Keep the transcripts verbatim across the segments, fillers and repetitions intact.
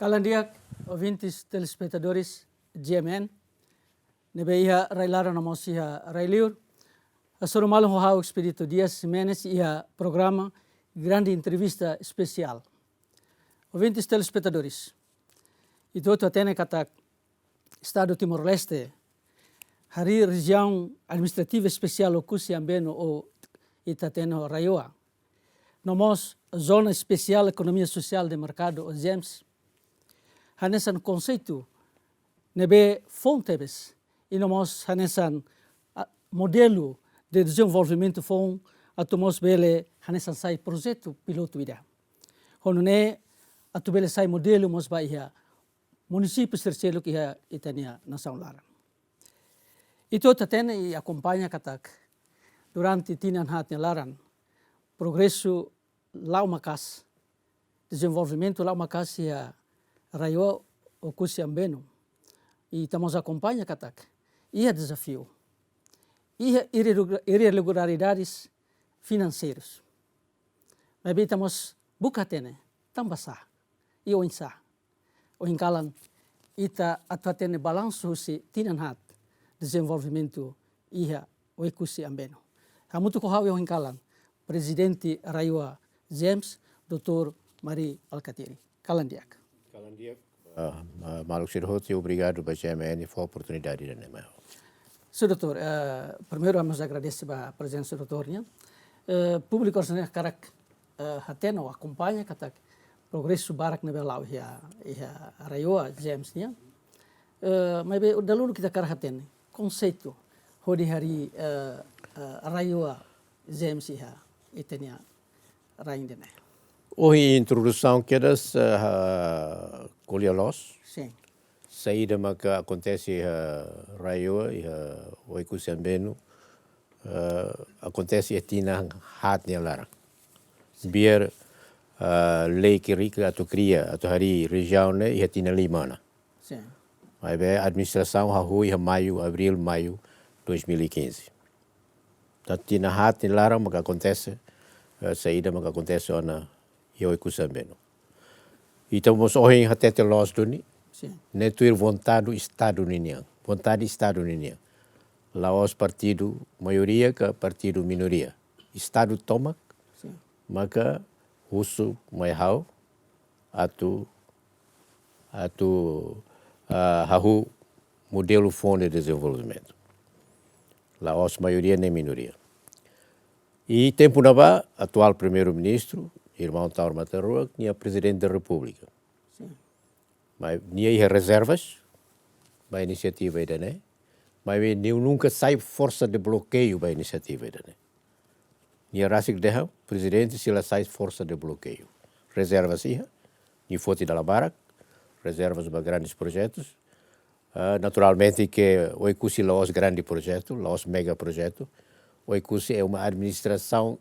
Kalan di'ak, ouvintes, telespetadores G M N ne'ebé iha rai-laran no mós iha rai-liur. Hasoru malu ho ha'u Expedito Dias Ximenes iha programa Grande Entrevista Espesiál. Ouvintes, telespetadores, ita hotu hatene katak Estadu Timor-Leste harii Rejiaun Administrativa Espesiál Oekusi Ambeno, ou ita hatene RAEOA, no mós Zona Espesiál Ekonomia Sosiál de Merkadu, ou ZEESM, hanesan konseitu ne'ebé foun tebes, i no mós hanesan, ah, modelu de dezenvolvimentu foun, atu mós bele hanesan sai projetu pilotu ida. Ho nune'e atu bele sai modelu mós ba iha munisípiu sira seluk iha ita-nia nasaun laran. Ita hotu hatene i akompaña katak durante tinan haat nia laran, progresu la'o maka'as, dezenvolvimentu la'o maka'as iha RAEOA Oekusi Ambeno. I ita mós akompaña katak iha dezafiu, iha irregu-, irregularidades finanseiras. Maibé ita mós buka hatene tanbasá i oinsá ohin kalan ita atu hatene balansu husi tinan haat dezenvolvimentu iha Oekusi Ambeno. Hamutuk ho ha'u iha ohin kalan Prezidente RAEOA ZEESM, doutór Mari Alkatiri. Kalan di'ak. Kalan di'ak. Ah, ma-, maluk sira hotu, obrigadu ba G M N fó oportunidade ida-ne'e mai ha'u. Sin, doutór, eh, primeiru ami agradese ba prezensa doutór nian. Eh, públiku sira hakarak, eh, hatene ou akompaña katak progresu barak ne'ebé la'o iha, iha RAEOA ZEESM nian. Eh, maibé dahuluk ita hakarak hatene konseitu hodi harii, eh, eh, RAEOA ZEESM iha ita-nia rain ida-ne'e. Ohin introdusaun kedas, eh, ha-, ko'alia loos. Sin. Saida maka akontese iha RAEOA, iha Oekusi Ambeno, eh, akontese iha tinan haat nia laran. Biar, eh, lei kri-, atu kria, atu harii rejiaun ne'e iha tinan lima ona. Sin. Maibé administrasaun hahú iha maiu, abríl, maiu dois mil e quinze. Tan tinan haat nia laran maka akontese, eh, saida maka akontese ona iha Oekusi Ambeno. Ita mós ohin hatete loos duni, sin, ne'e tuir vontade Estadu ninian, vontade Estadu ninian. La'ós partidu maioria ka partidu minoria. Estadu tomak, sin, maka husu mai ha'u atu, atu, ah, hahú modelu foun de dezenvolvimentu. La'ós maioria nem minoria. I tempu ne'ebá, atuál Primeiru-Ministru, irmaun Taur Matan Ruak, nia Prezidente da Repúblika. Sin. Maibé nia iha rezervas ba inisiativa ida-ne'e, maibé nia nunka sai forsa de blokeiu ba inisiativa ida-ne'e. Nia rasik dehan, Prezidente sei la sai forsa de blokeiu. Rezervas iha, nia foti dala barak, rezervas ba grandes projetus. Ah, naturalmente ke Oekusi la'ós grande projetu, la'ós mega projetu. Oekusi é uma administração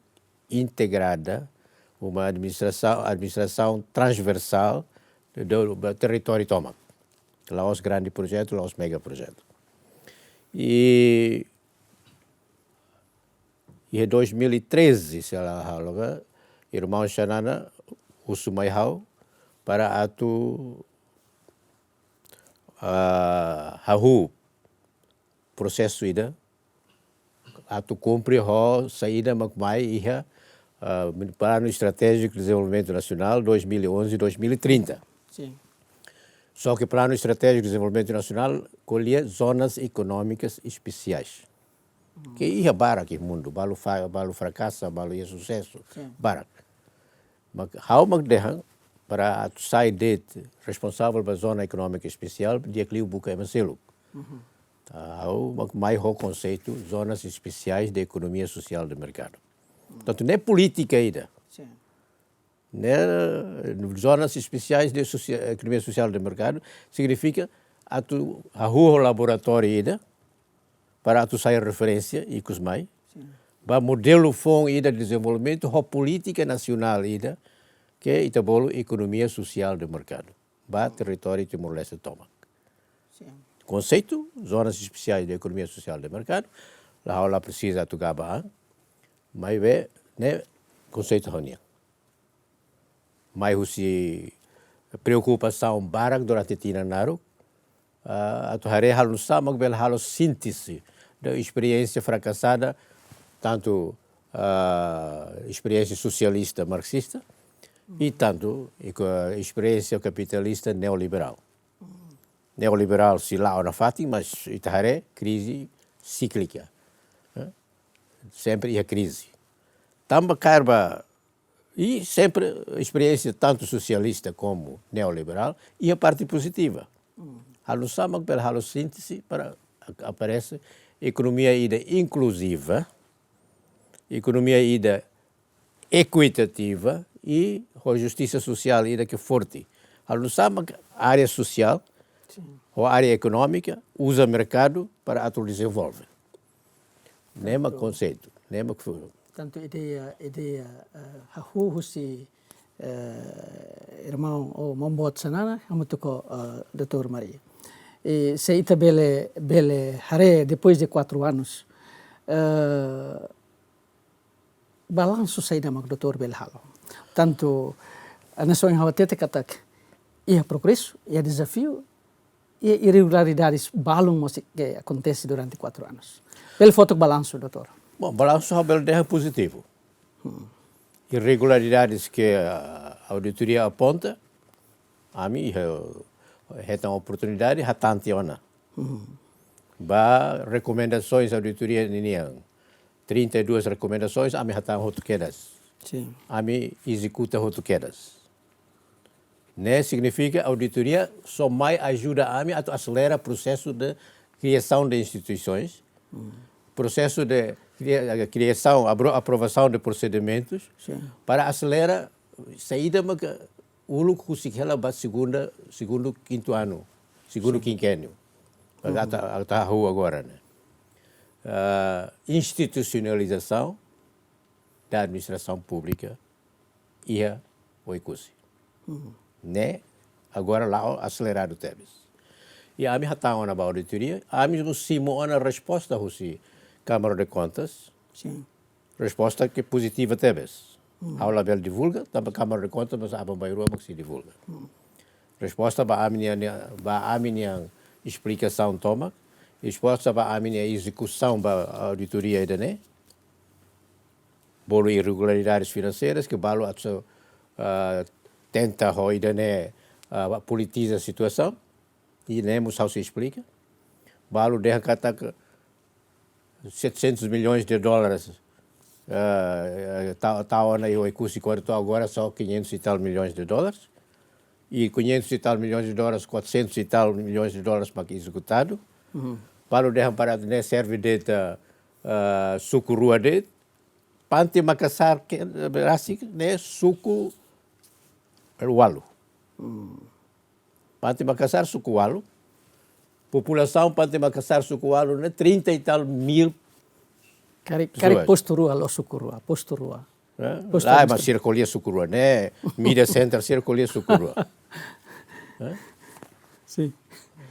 integrada, uma administração, administração transversal do, do território tomak. La'ós grande projetu, la'ós mega projetu. I, i dois mil e treze, se la halo, irmaun Xanana husu mai ha'u para atu, ah, hahú prosesu ida atu kumpre ho saida mak mai iha, ah, Plano Estratégico de Desenvolvimento Nacional dois mil e onze, dois mil e trinta. Sin. Só ke Plano Estratégico de Desenvolvimento Nacional ko'alia zonas económicas especiais. Ke iha barak iha mundu, balu fa-, balu frakasa, balu iha susesu, sin, barak. Mak ha'u mak dehan para atu sai de'it responsavel ba zona ekonómika espesiál, di'ak liu buka ema seluk. Mhm. Ah, ha'u mak mai ho konseitu zonas espesiais de ekonomia sosiál de merkadu. Tantu ne'e polítika ida. Sin. Ne'e, zonas espesiais de sosia-, ekonomia sosiál de merkadu signifika atu hahú ho laboratóriu ida para atu sai referénsia ikus mai. Sin. Ba modelu foun ida dezenvolvimentu ho polítika nasionál ida ke ita bolu ekonomia sosiál de merkadu ba territóriu Timor-Leste tomak. Sin. Konseitu zonas espesiais de ekonomia sosiál de merkadu, la, ha'u la presiza atu gaba an, maibé ne'e konseitu ha'u-nian. Mai husi, preokupasaun barak durante tinan naruk, ah, atu haree halo nu'usá mak bele halo sínteze de esperiénsia frakasada, tantu, ah, esperiénsia sosialista marxista, i tantu, i ko-, esperiénsia kapitalista neoliberál. Neoliberál sei la'o nafatin, mas ita haree krize síklika, eh? Sempre iha krize. Tanba kaer ba, i sempre esperiénsia tantu sosialista komu neoliberál iha parte pozitiva. Halo nu'usá mak bele halo sínteze para a-, aparese ekonomia ida inkluziva, ekonomia ida ekuitativa i ho justisa sosiál ida ke forte. Halo nu'usá mak área sosiál, sin, ho área ekonómika, uza merkadu para atu dezenvolve. Ne'e mak konseitu, ne'e mak fu- Tantu ideia, ideia, eh, hahú husi, eh, irmaun ou maun boot Xanana, hamutuk ho, eh, doutór Mari. I se ita bele, bele haree depois de quatro anos, eh, balansu saida mak doutór bele halo. Tantu, hanesan ohin ha'u hatete katak, iha progresu, iha dezafiu, iha irregularidades balun mós ke akontese durante quatro anos. Bele fó took balansu, doutór? Bom, balansu ha'u bele dehan pozitivu. Irregularidades ke, ah, auditoria aponta, ami iha hetan oportunidade hatán tiha ona. Ba rekomendasoens auditoria ninian, trinta e duas rekomendasoens, ami hatán hotu kedas. Sin. Ami ezekuta hotu kedas. Ne'e signifika auditoria só mai ajuda ami atu aselera prosesu de kriasaun de instituisoens, prosesu de kria-, kriasaun, apro-, aprovasaun de prosedimentus, sin, para aselera saida mak uluk husik hela ba segunda, segundu kintu anu, segundu, sin, kinkéniu. Atu, atu hahú agora, ne'e. Ah, institusionalizasaun da administrasaun públika iha Oekusi. Ne'e agora la'o aseleradu tebes. I ami hatán ona ba auditoria, ami mós simu ona resposta husi Câmara de Contas. Sin. Resposta ke pozitiva tebes. Ha'u labele divulga, tanba Câmara de Contas mós aban-bainrua mak sei divulga. Resposta ba ami-nia, nia, ba ami-nia esplikasaun tomak, resposta ba ami-nia ezekusaun ba auditoria ida-ne'e. Bolu irregularidades financeiras ke balu atu, ah, tenta ho ida-ne'e, ah, politiza situasaun. I ne'e mós ha'u sei esplika. Balu dehan katak setecentos milhões de dólares, eh, eh, ta-, tau ona iha Oekusi, agora, to'o agora só quinhentos e tal milhões de dólares. E quinhentos e tal milhões de dólares, quatrocentos e tal milhões de dólares mak ezekutadu. Balu dehan para ne'e serve de'it, eh, suku rua de'it. Pante Makasar ke, eh, rasik ne'e suku ualu. Pante Makasar suku ualu. Populasaun Pante Makasar suku ualu ne'e trinta e tal mil. Karik, karik pessoas. Postu rua, la'ós suku rua, postu rua. Eh? Postu rua. Mas sira ko'alia suku rua, ne'e? Media center sira ko'alia suku rua. Eh? Sin.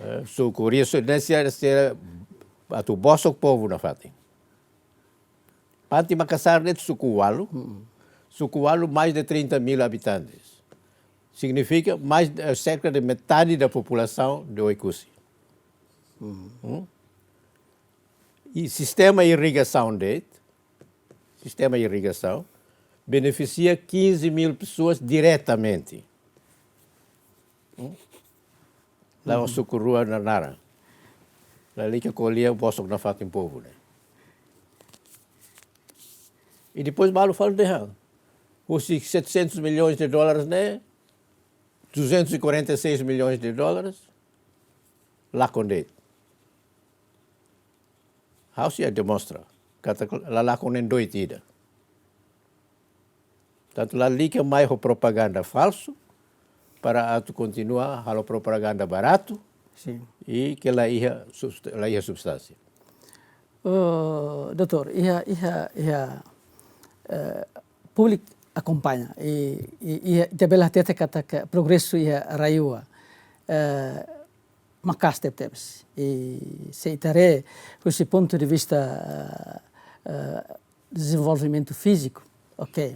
Eh, suku rua, su-, ne'e sira, sira atu bosok povu nafatin. Pante Makasar ne'e suku ualu. Suku ualu, mais de trinta mil habitantes. Signifika mais, eh, cerca de metade da população de Oekusi. E sistema irrigasaun de'it, sistema irrigasaun, benefisia quinze mil pessoas diretamente. La'ós suku rua nia naran. Lalika ko'alia bosok nafatin povu ne'e. E depois balu fali dehan, husi setecentos milhões de dólares ne'e, duzentos e quarenta e seis milhões de dólares lakon de'it. Ha'u sei demonstra katak la lakon nen doit ida. Tantu lalika mai ho propaganda falsu para atu kontinua halo propaganda baratu. Sin. I ke la iha subst-, la iha substánsia. Oh, doutór, iha, iha, iha, eh, públiku akompaña i, i, i ita bele hatete katak progresu iha rai-rua, eh, maka'as tebetebes. I se ita haree husi pontu de vista, eh, eh, dezenvolvimentu fíziku, ok.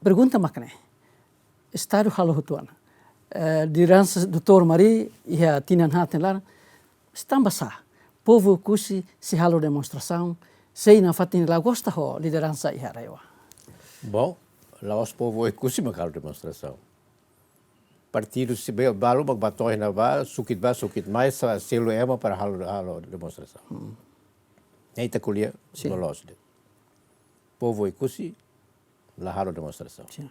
Pergunta mak ne'e, Estadu halo hotu ona. eh, lideransa doutór Mari iha tinan haat nia laran, tanba sá povu Oekusi sei halo demonstrasaun, sei nafatin la gosta ho lideransa iha RAEOA? Bom, la'ós povu Oekusi mak halo demonstrasaun. Partidu sira be-, balu mak bá to'o iha ne'ebá, sukit bá, sukit mai, sa-, selu ema para halo, halo demonstrasaun. Hmm. Ne'e ita ko'alia, sin, loloos de'it. Povu Oekusi la halo demonstrasaun. Sin.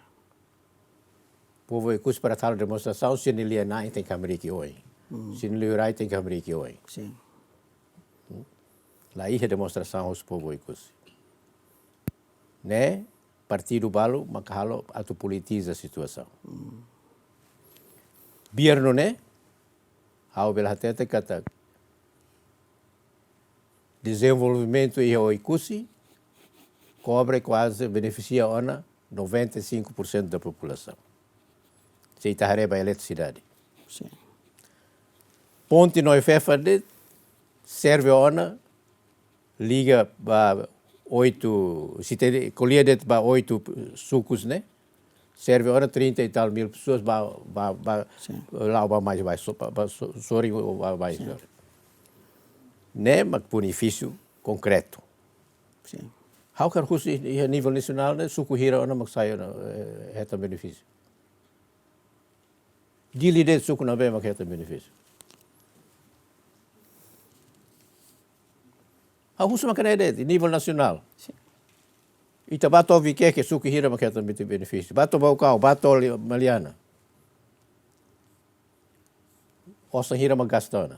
Povu Oekusi para halo demonstrasaun, sira-nia lia-na'in tenke hamriik oin. Hmm. Sira-nia liurai tenke hamriik oin. Sin. Hmm. La iha demonstrasaun husi povu Oekusi. Ne'e partidu balu mak halo atu politiza situasaun. Hmm. Biar nune'e, ha'u bele hatete katak dezenvolvimentu iha Oekusi kobre kuaze, benefisia ona noventa e cinco por cento da populasaun. Se ita haree ba eletrisidade. Sin. Ponte Noefefan de'it serve ona liga ba oitu, se ita ko'alia de'it ba oitu sukus ne'e, serve ona trinta e tal mil pessoas ba, ba, ba, sin, la'o ba mais, ba so-, ba, ba so-, sorin ba mais, sin, sorin. Ne'e mak benefísiu konkretu. Sin. Ha'u hakarak husu iha nivel nasionál ne'e, suku hira ona mak sai ona, eh, hetan benefísiu? Dili de'it suku ne'ebé mak hetan benefísiu? Ha'u husu mak ne'e de'it, nivel nasionál. Sin. Ita bá to'o Viqueque, suku hira mak hetan bene-, benefísiu? Bá to'o Baucau, bá to'o Li-, Maliana, osan hira mak gasta ona?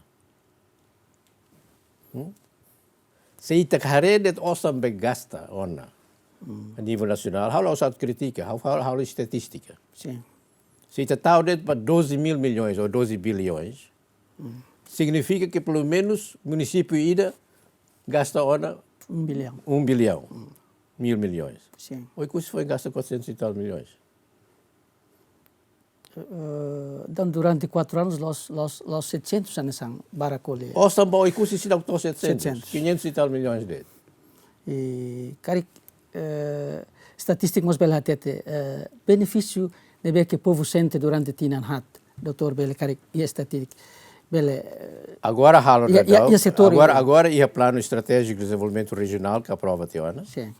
Hmm? Se ita haree de'it osan be gasta ona, hmm, a nivel nasionál, ha'u la'ós atu kritika, ha'u, ha'u, ha'u estatístika. Sin. Se ita tau de'it ba doze mil milhões ou doze bilhões, hmm, signifika ke pelumenus munisípiu ida gasta ona um bilhão. Um bilhão. Hmm. Mil milhões. Sin. Oekusi foin gasta quatrocentos e tal milhões. Eh, entaun durante quatro anos, la'ós, la'ós, la'ós setecentos hanesan barak ko'alia. Osan ba Oekusi seidauk to'o setecentos, setecentos. Quinhentos e tal milhões de'it. I karik, eh, estatístika mós bele hatete, eh, benefísiu ne'ebé ke povu sente durante tinan haat, doutór bele karik iha estatístika, bele, eh, agora halo iha, iha, daudaun, iha setór agora, iha. Agora iha Planu Estratéjiku de Dezenvolvimentu Rejionál ke aprova tiha ona. Sin.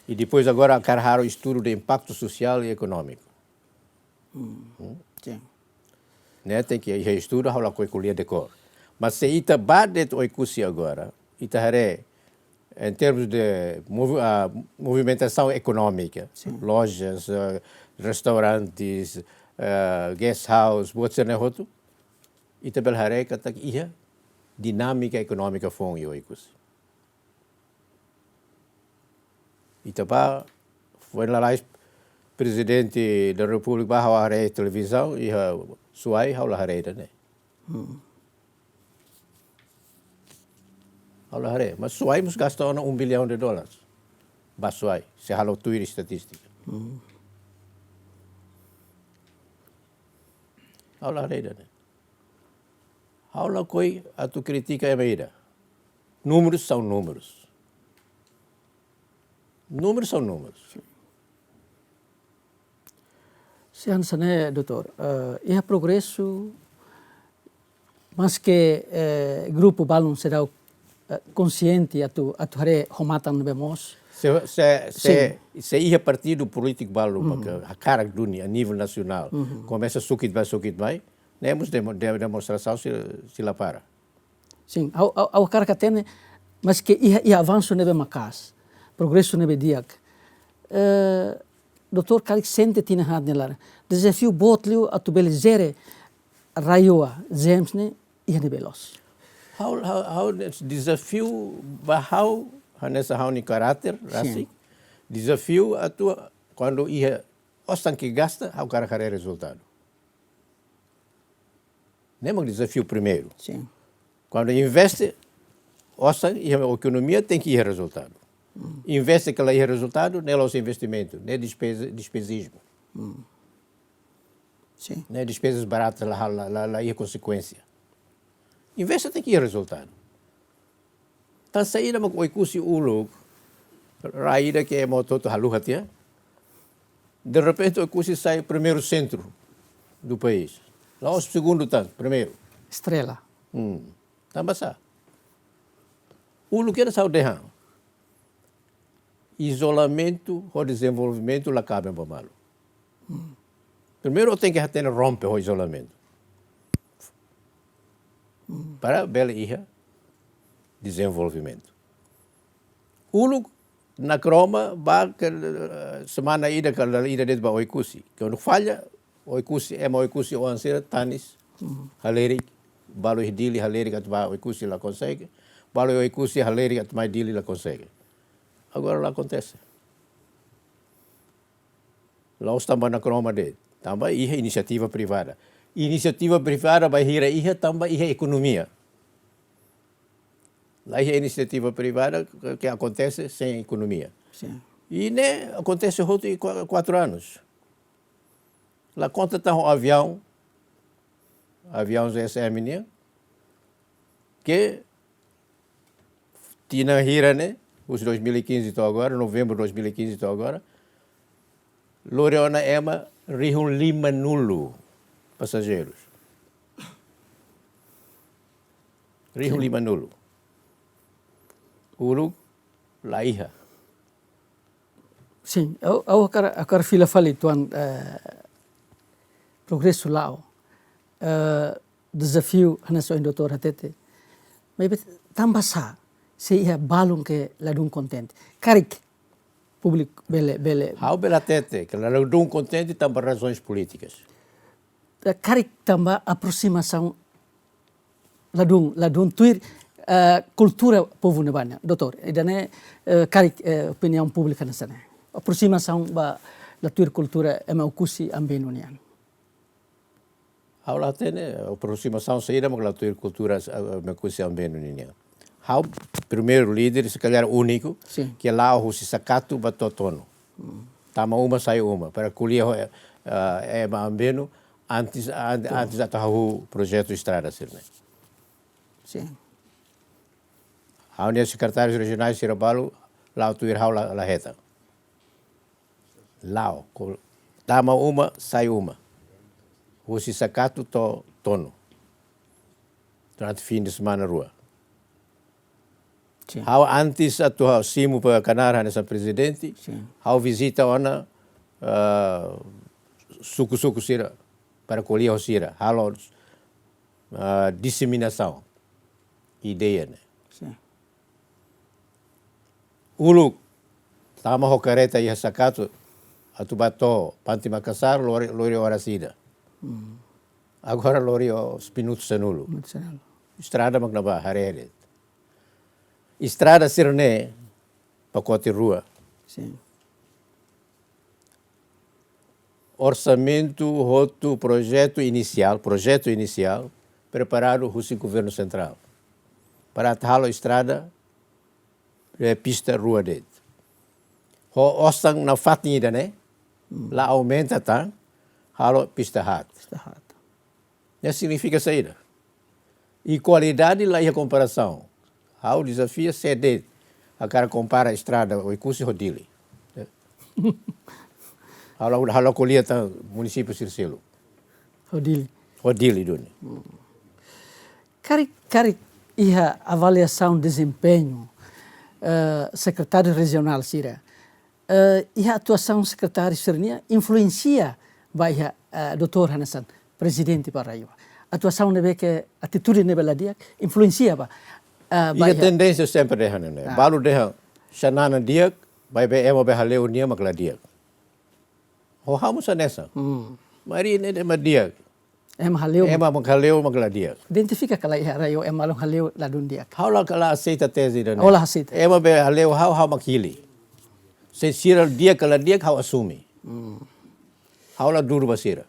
I depois agora hakarak halo estudu de impaktu sosiál i ekonómiku. Hmm. Hmm? Sin. Ne'e tenke iha estudu, ha'u lakohi ko'alia dekór. Mas se ita bá de'it Oekusi agora, ita haree, em termos de movi-, ah, movimentasaun ekonómika, sin, lojas, ah, restaurantes, ah, guest house, buat sira-ne'e hotu, ita bele haree katak iha dinámika ekonómika foun iha Oekusi. Ita bá, foin lalais Prezidente da Repúblika bá, ha'u haree televizaun, iha Suai, ha'u la haree ida-ne'e. Hmm. Ha'u la haree, mas Suai mós gasta ona um bilhão de dólares. Ba Suai, se halo tuir estatístika. Hmm. Ha'u la haree ida-ne'e. Ha'u lakohi atu kritika ema ida. Númerus são númerus. Númerus são númerus. Sin, hanesan ne'e, doutór. Eh, iha Progresu, maske, eh, grupu balun seidauk, eh, konsiente atu, atu haree ho matan ne'ebé moos. Se, se, se, sin, se iha partidu polítiku balu, mhm, maka hakarak duni a nivel nasionál, mhm, komesa sukit bá, sukit mai, ne'e mós demo-, de-, demonstrasaun sei, sei la para. Sin, ha'u, ha'u, ha'u hakarak hatene, maske iha, iha avansu ne'ebé maka'as, progresu ne'ebé di'ak. Eh, doutór karik sente tinan haat nia laran, dezafiu boot liu atu bele jere RAEOA, ZEESM ne'e iha ne'ebé loos? Ha'u, ha'u, ha'u, dezafiu ba ha'u, hanesan ha'u-nia karáter, sin, rasik. Dezafiu atu, kuandu iha osan ke gasta, ha'u hakarak haree rezultadu. Ne'e mak dezafiu primeiru. Sin. Kuandu investe, osan iha ekonomia tenke iha rezultadu. Mm. Investe ka la iha rezultadu, ne'e la'ós investimentu, ne'e despeza, despezismu. Mm. Sin. Ne'e despezas baratas, la, la, la, la iha konsekuénsia. Investe tenke iha rezultadu. Tan saida mak Oekusi uluk, rai ida ke ema hotu-hotu haluha tiha. De repente Oekusi sai primeiru sentru. do país. La'ós segundu tan, primeiru. Estrela. Hmm. Tanba sá? Uluk kedas ha'u dehan. Izolamentu ho dezenvolvimentu la kaben ba malu. Hmm. Primeiru tenke hatene rompe ho izolamentu. Hmm. Para bele iha dezenvolvimentu. Uluk Nakroma bá ke, eh, semana ida ka dala ida de'it ba Oekusi. Kuandu falla, Oekusi, ema Oekusi oan sira tanis, mhm, halerik, balu iha Dili halerik atu bá Oekusi la konsege, balu Oekusi halerik atu mai Dili la konsege. Agora la akontese. La'ós tanba Nakroma de'it, tanba iha inisiativa privada. Inisiativa privada bainhira iha tanba iha ekonomia. La iha inisiativa privada ke, ke akontese sein ekonomia. Sin. I ne'e akontese hotu iha kua-, kuatru anus. La konta tan ho aviaun, aviaun Z S M nian, ke tinan hira ne'e, husi dois mil e quinze to'o agora, novembru dois mil e quinze to'o agora, lori ona ema rihun limanulu pasajeirus. Rihun, sin, limanulu. Uluk la iha. Sin, ha'u, ha'u hakarak, hakarak fila fali tuan, eh, progresu la'o. Eh, dezafiu hanesan ohin doutór hatete. Maibé tanba sá, se iha balun ke ladún kontente. Karik públiku bele, bele. Ha'u bele hatete, ke ladún kontente tanba razoens polítikas. Eh, karik tanba aprosimasaun ladún, ladún tuir, eh, kultura povu ne'ebá nian, doutór. Ida-ne'e, eh, karik, eh, opiniaun públika hanesan ne'e. Aprosimasaun ba la tuir kultura ema Oekusi Ambenu nian. Ha'u la hatene aprosimasaun saida mak la tuir kultura, eh, ema Oekusi Ambenu nian. Ha'u primeiru líder, se kalhar úniku, sin, ke la'o husi Sakatu ba to'o Tonu. Hmm. Tama uma, sai uma, para ko'alia ho, eh, eh, ema Ambenu, antes, an-, sin, antes atu hahú projetu estrada sira-ne'e. Sin. Ha'u-nia sekretáriu rejionál sira balu, la'o tuir ha'u la, la hetan. La'o, ko-, tama uma, sai uma. Husi Sakatu to'o Tonu. Durante fin de semana rua. Sin. Ha'u antes atu ha'u simu ba Kanaar hanesan prezidente, sin, ha'u vizita ona, eh, suku-suku sira, para ko'alia ho sira, halo, eh, diseminasaun ideia ne'e. Sin. Uluk, tama ho kareta iha Sakatu, atu ba to'o Pante Makasar, lori, lori oras ida. Hmm. Agora lori ho minutu sanulu. Minutu sanulu. Estrada mak ne'ebá haree de'it. Estrada sira-ne'e, pakote rua. Sin. Orsamentu hotu projetu inisiál, projetu inisiál, preparadu husi governu sentrál. Para atu halo estrada, eh, pista rua de'it. Ho osan nafatin ida-ne'e, hmm, la aumenta tan, halo pista haat. Pista haat. Ne'e signifika saida? I kualidade la iha komparasaun. Ha'u dezafia sé de'it hakarak kompara estrada Oekusi ho Dili. Ha'u la, ha'u la ko'alia tan munisípiu sira seluk. Ho Dili. Ho Dili duni. Hmm. Karik, karik iha avaliasaun dezempeñu, eh, sekretáriu rejionál sira. Eh, iha atuasaun sekretáriu sira-nian influensia ba iha, eh, doutór hanesan prezidente ba RAEOA. Atuasaun ne'ebé ke atitude ne'ebé la di'ak influensia ba, eh, ba iha iha. Tendénsia sempre dehan ne'e. Ah. Balu dehan Xanana di'ak, maibé ema be hale'u nia mak la di'ak. Ho ha'u mós hanesan. Hmm. Maioria ne'e dehan ema di'ak. Ema hale'u. Ema mak hale'u mak la di'ak. Identifika ka lae iha RAEOA ema ladún hale'u ladún di'ak? Ha'u la, la aseita teze ida-ne'e. Oh, la aseita. Ema be hale'u ha'u, ha'u mak hili. Se sira di'ak ka la di'ak, ha'u asume. Hmm. Ha'u la dudu ba sira.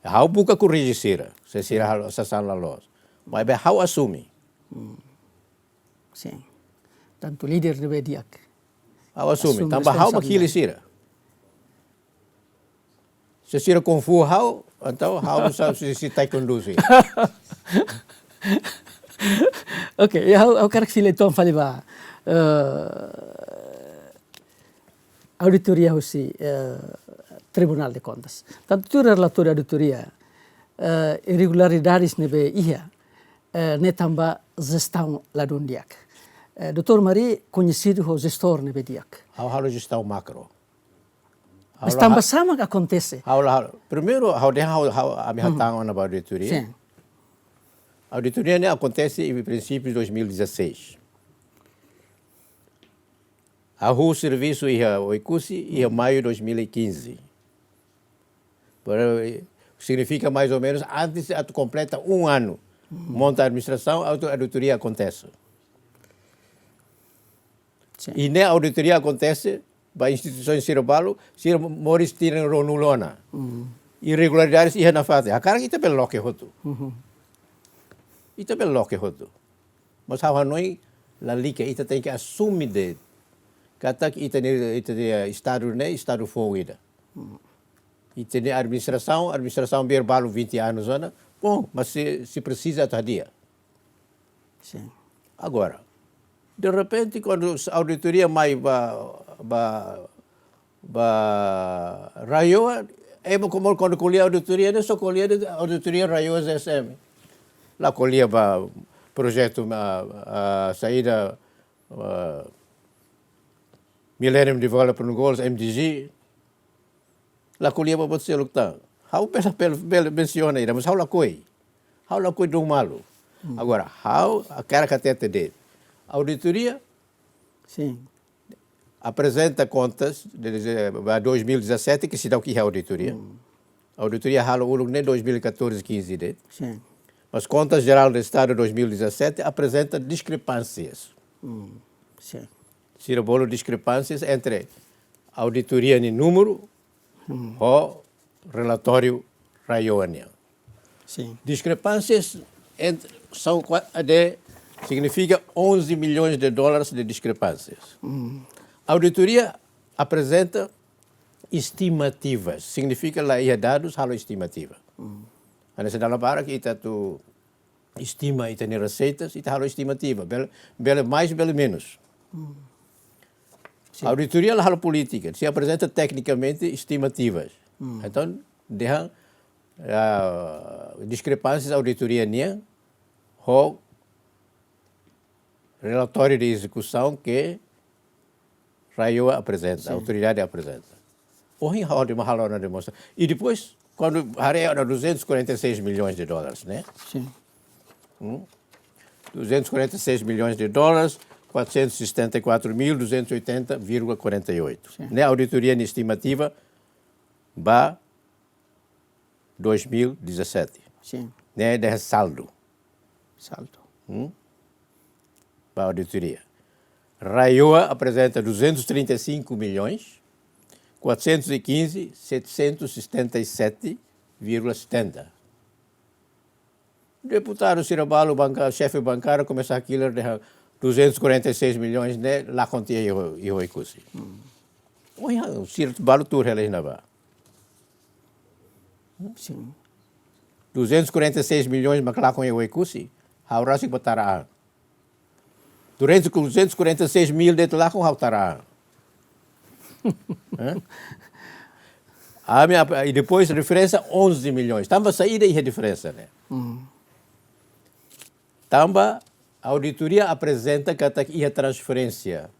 Ha'u buka korrije sira, se sira halo sasán la loos. Maibé ha'u asume. Hmm. Sin. Tantu líder ne'ebé di'ak. Ha'u asume, asume tanba ha'u mak hili responsabilidade sira. Se sira konfúziu ha'u, entaun ha'u sa si, si taekwondo sira. Oke, ya, ha'u, ha'u hakarak fila uitoan fali ba, eh, auditoria husi, eh, Tribunál de Kontas. Tantu tuir relatóriu auditoria, eh, irregularidades ne'ebé iha, eh, ne'e tanba jestaun ladún di'ak. Eh, doutór Mari koñesidu ho jestór ne'ebé di'ak. Ha'u halo jestaun makro. Mas ha'u la tanba ha-, sá mak akontese? Ha'u la halo. Primeiru, ha'u dehan ha'u, ha'u, ami hatán ona ba auditoria. Sin. Auditoria ne'e akontese iha prinsípiu dois mil e dezasseis. Ha'u servisu iha Oekusi iha maiu dois mil e quinze. Para, eh, signifika mais ou menus antes atu kompleta um ano. Monta administrasaun, atu auditoria akontese. Sin. I ne'e auditoria akontese ba instituisaun sira balu, sira moris tinan ruanulu ona. Irregularidades iha nafatin. Hakarak ita bele loke hotu. Ita bele loke hotu. Mas ha'u hanoin lalika, ita tenke asume de'it katak ita-nia, ita-nia estadu ne'e estadu foun ida. Ita-nia administrasaun, administrasaun barak balu vinte anos ona. Bom, mas sei, sei presiza atu hadi'a. Sin. Agora, de repente, kuandu auditoria mai ba, ba, ba RAEOA, ema komu kuandu ko'alia auditoria, ne'e só ko'alia auditoria RAEOA Z S M. La ko'alia ba projetu, ah, ah, saida, ah, Millennium Development Goals, M D G. La ko'alia ba buat seluk tan. Ha'u bele, bele, bele mensiona ida, mas ha'u lakohi. Ha'u lakohi dun malu. Agora, ha'u hakarak hatete de'it. Auditoria Sin. aprezenta kontas de, de, ba dois mil e dezasete, ke seidauk iha auditoria. Auditoria halo uluk ne'e dois mil e catorze, quinze de'it. Sin. Mas Contas Geral do Estado dois mil e dezasete aprezenta diskrepánsias. Sin. Sira bolu diskrepánsias entre auditoria nia númeru ho relatóriu RAEOA nian. Sin. Diskrepánsias entre, são qua-, de, signifika onze milhões de dólares de diskrepánsias. Auditoria aprezenta estimativas, signifika la iha dadus, halo estimativa. Hanesan dala barak ita atu estima ita-nia reseitas, ita halo estimativa, bele, bele mais, bele menus. Sin. Auditoria la halo polítika, sei aprezenta teknikamente estimativas. Entaun, dehan, ah, diskrepánsias auditoria nian ho relatóriu de ezekusaun ke RAEOA aprezenta, sin, autoridade aprezenta. Ohin ha'u halo ona demonstrasaun. I depois, kuandu haree ona duzentos e quarenta e seis milhões de dólares, ne'e? Sin. Hum? Duzentos e quarenta e seis milhões de dólares, quatrocentos e setenta e quatro mil duzentos e oitenta vírgula quarenta e oito. Sin. Ne'e auditoria nia estimativa ba dois mil e dezasete. Sin. Ne'e dehan saldu. Saldu. Hum? Ba auditoria. RAEOA aprezenta duzentos e trinta e cinco milhões, quatrocentos e quinze, setecentos e setenta e sete vírgula setenta. Deputadu sira balu, banka-, xefe bankada komesa hakilar dehan duzentos e quarenta e seis milhões ne'e lakon tiha iha, iha Oekusi. Hum. Ohin, sira balu tuur hela iha ne'ebá. Sin. Duzentos e quarenta e seis milhões mak lakon iha Oekusi, ha'u rasik bá tara an. Durante duzentos e quarenta e seis mil de'it lakon, ha'u tara an. Hã? Ami ap-, i depois referénsia onze milhões. Tanba saida iha diferensa ne'e? Hum. Tanba auditoria aprezenta katak iha transferénsia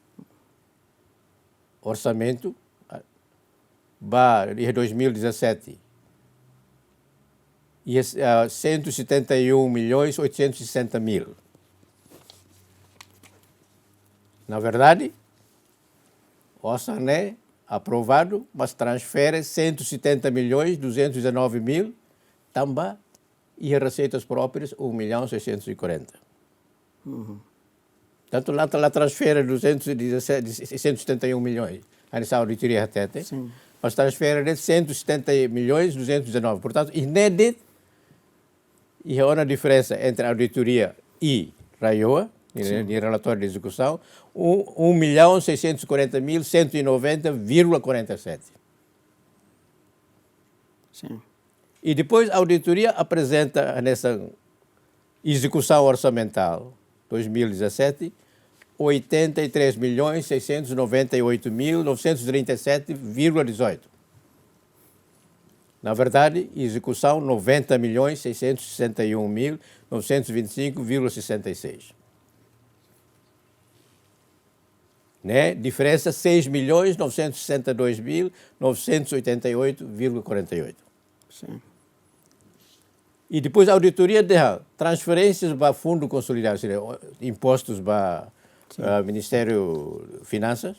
orsamentu, ah, ba iha dois mil e dezasete, iha, ah, cento e setenta e um milhões oitocentos e sessenta mil. Na verdade, orsa ne'e aprovadu, mas transfere cento e setenta milhões duzentos e dezenove mil, tanba iha reseitas próprias um milhão seiscentos e quarenta. Uhum. Portantu, la, la transfere duzentos e dezassete, cento e setenta e um milhões. Hanesan auditoria hatete. Sin. Mas transfere de'it cento e setenta milhões duzentos e dezenove. Portantu, iha ne'e de'it, iha ona diferensa entre auditoria i RAEOA, sin, iha relatóriu de ezekusaun, um, um milhão seiscentos e quarenta mil cento e noventa vírgula quarenta e sete. Sin. I depois auditoria aprezenta hanesan ezekusaun orsamentál dois mil e dezasete, oitenta e três milhões seiscentos e noventa e oito mil novecentos e trinta e sete vírgula dezoito. Na verdade, execução noventa milhões seiscentos e sessenta e um mil novecentos e vinte e cinco vírgula sessenta e seis. Né? Diferença seis milhões novecentos e sessenta e dois mil novecentos e oitenta e oito vírgula quarenta e oito. Sim. E depois a auditoria dehan transferências ba fundo consolidado, ou seja, impostos ba, sim, ah, Ministério Finanças,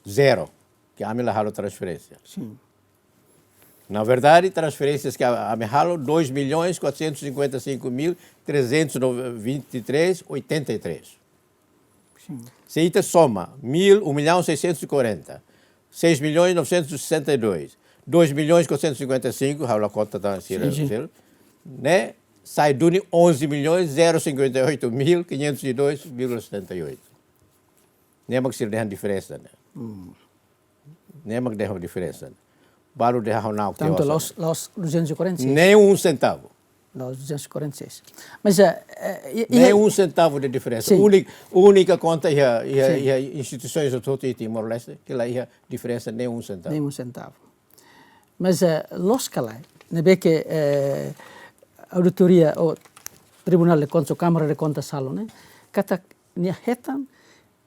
zero, ke ami la halo transferénsia. Sim. Na verdade, transferências ke a-, ami halo, dois milhões quatrocentos e cinquenta e cinco mil trezentos e vinte e três oitenta e três. Sim. Se ita soma, mil, um milhão seiscentos e quarenta, seis milhões novecentos e sessenta e dois, dois milhões quatrocentos e cinquenta e cinco, ha'u la konta tan sira, sim, sim, sira, ne'e sai duni onze milhões zero cinquenta e oito mil quinhentos e dois vírgula setenta e oito. Ne'e mak sira dehan diferensa ne'e. Hum. Ne'e mak dehan diferensa. Balu dehan ha'u-nia, tanto los, los duzentos e quarenta e seis. Nem um centavo. Los duzentos e quarenta e seis. Mas, eh, eh, i-, nem i-, um centavo de diferença. Sim. Única, única konta iha, iha, sim, iha instituições do todo Timor-Leste, ke la iha diferensa nem um centavo. Nem um centavo. Mas, eh, loos ka lae, ne'ebé ke, eh, auditoria ou Tribunal de Contas ou Câmara de Contas halo ne'e, katak nia hetan,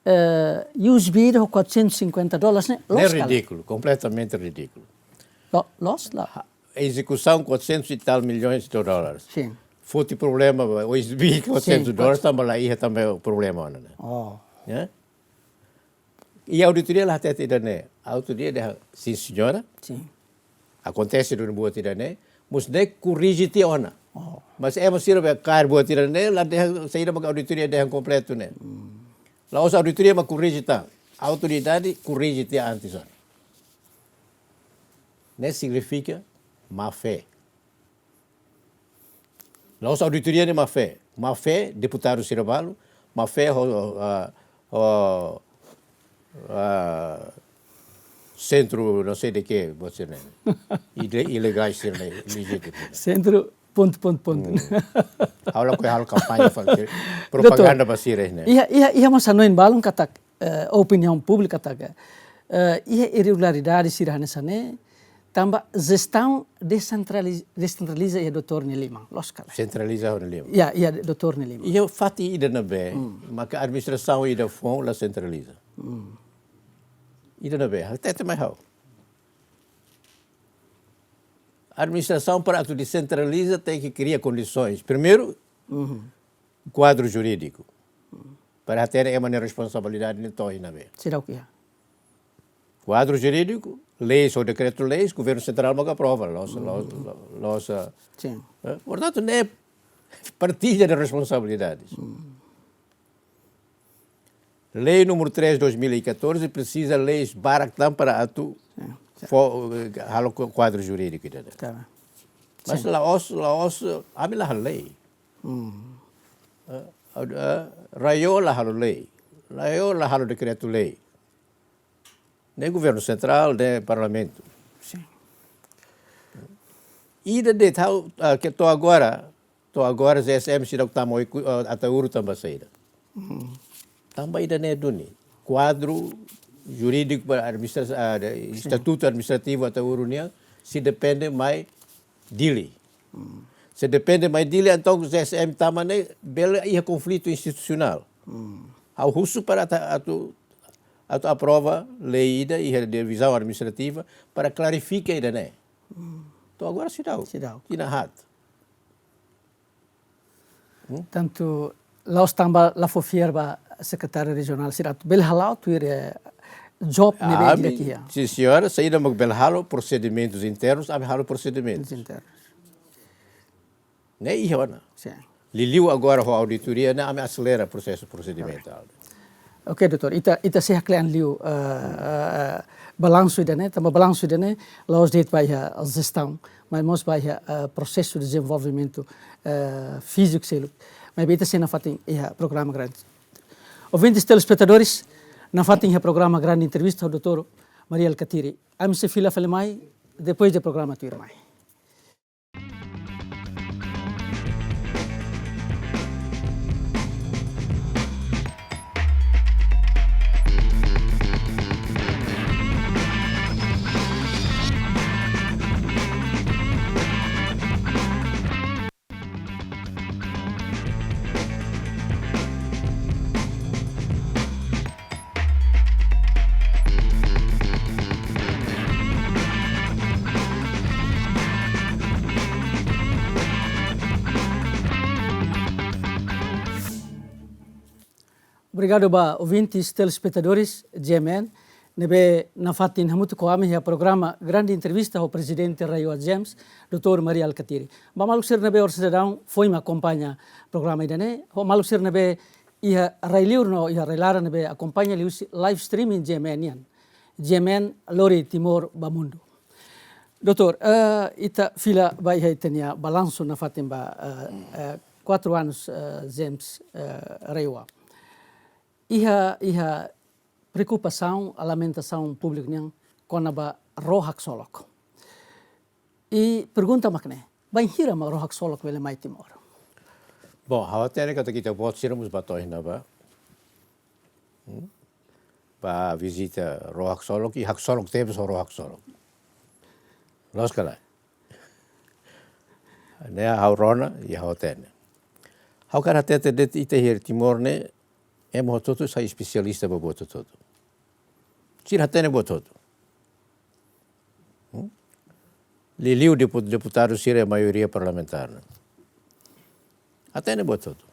eh, U S B ida ho quatrocentos e cinquenta dólares ne'e, ne'e loos ka lae? Ridíkulu, kompletamente ridíkulu. Lo-, loos la? Ha, execução quatrocentos e tal milhões de dólares. Sim. Foti problema, U S B quatrocentos dólares, sim, tanba la iha tanba problema ona ne'e. Oh. Né? I auditoria la hatete ida-ne'e. Auditoria dehan, sim, señora. Sim. Akontese duni buat ida-ne'e, mós ne'e korrije tiha ona. Oh. Mas ema sira be kaer buat ida-ne'e, la dehan saida mak auditoria dehan kompletu ne'e. Hmm. La'ós auditoria mak korrije tan. Autoridade korrije tiha antes ona. Ne'e signifika má fé. La'ós auditoria ne'e má fé. Má fé, deputadu sira balu, má fé ho, ho, ah, ho, ah, centro não sei de quê, você, né? Ile-, ilegais sira ne'e, legítimo. Centro ponto, ponto, ponto. Hmm. Ha'u lakohi halo kampaña fali, propaganda ba sira ne'e. Doutor, iha, iha, iha mós hanoin balun katak, eh, opiniaun públika katak, eh, iha irregularidade sira hanesan ne'e, tanba jestaun desentrali-, desentraliza iha doutór nia liman, loos ka lae? Sentraliza iha nia liman. Ya, iha doutór nia liman. Iha fatin ida ne'ebé, hmm, maka administrasaun ida foun la sentraliza. Hmm. Ida ne'ebé, hatete mai ha'u. Administrasaun para atu desentraliza tenke kria kondisoens. Primeiru, uhum, kuadru jurídiku. Para hatene ema nia responsabilidade ne'e to'o iha ne'ebé. Seidauk iha. Kuadru jurídiku, leis ou dekretu-leis, governu sentrál maka aprova, la'ós, la'ós, la'ós, ah, sim, eh, portantu, ne'e partilla de responsabilidades. Hum. Lei número três dois mil e catorze presiza leis barak tan para atu, sim, sim, fó, eh, halo ku-, kuadru jurídiku ida-ne'e. Tá bem. Mas, sim, la'ós, la'ós, ami la halo lei. Hum. Eh, eh, RAEOA la halo lei. RAEOA la halo dekretu-lei. Ne'e governu sentrál, ne'e parlamentu. Sim. Ida de'it ha'u, ah, ke to'o agora, to'o agora Z S M seidauk tama Oe-, ah, Ataúru tanba saida. Hum. Tanba ida-ne'e duni. Kuadru jurídiku para administra-, ah, de, sim, estatutu administrativu Ataúru nian sei depende mai Dili. Hmm. Se depende mai Dili, entaun Z S M tama ne'e bele iha konflitu institusionál. Hmm. Ha'u husu para atu, atu, atu aprova lei ida iha divizaun administrativa para klarifika ida-ne'e. Hmm. To'o agora seidauk. Seidauk. Tinan haat. Hmm? Tantu la'ós tanba la fó fiar ba sekretáriu rejionál sira atu bele hala'o tuir, eh, job ne'ebé, ah, di'ak ami, iha. Sim, señora, saida mak bele halo prosedimentus internus, ami halo prosedimentus. Internus. Ne'e iha ona. Sim. Liuliu agora ho auditoria ne'e ami aselera prosesu prosedimentál. Ok, doutór. Ita, ita sei hakle'an liu, eh, eh, balansu ida-ne'e, tanba balansu ida-ne'e la'ós de'it ba iha jestaun, mas mós ba iha, eh, prosesu dezenvolvimentu, eh, fíziku seluk. Maibé ita sei nafatin iha programa grande. Ouvintes, telespetadores, nafatin iha programa grande entrevista ho doutór Mari Alkatiri. Ami sei fila fali mai, depois de programa tuirmai. Obrigadu ba ouvintes, telespetadores G M N ne'ebé nafatin hamutuk ho ami iha programa Grande Entrevista ho Prezidente RAEOA GEMS, doutór Mari Alkatiri. Ba maluk sira ne'ebé orsida daun foin mak akompaña programa ida-ne'e, ho maluk sira ne'ebé iha rai-liur no iha rai-laran ne'ebé akompaña liuhusi live streaming G M N nian. G M N lori Timor ba mundu. Doutór, eh, ita fila ba iha ita-nia balansu nafatin ba, eh, eh, kuatru anus, eh, GEMS, eh, RAEOA. Iha, iha preokupasaun, lamentasaun públiku nian kona-ba ró haksolok. I pergunta mak ne'e, bainhira mak ró haksolok bele mai Timor? Bom, ha'u hatene katak ita-boot sira mós bá to'o iha ne'ebá. Hmm? Bá vizita ró haksolok, i haksolok tebes ho ró haksolok. Loos ka lae? Ne'e ha'u rona, i ha'u hatene. Ha'u hakarak hatete de'it, ita iha Timor ne'e, ema hotu-hotu sai espesialista ba buat hotu-hotu. Sira hatene buat hotu. Hmm? Liuliu depu-, deputadu sira maioria parlamentár ne'e. Hatene buat hotu.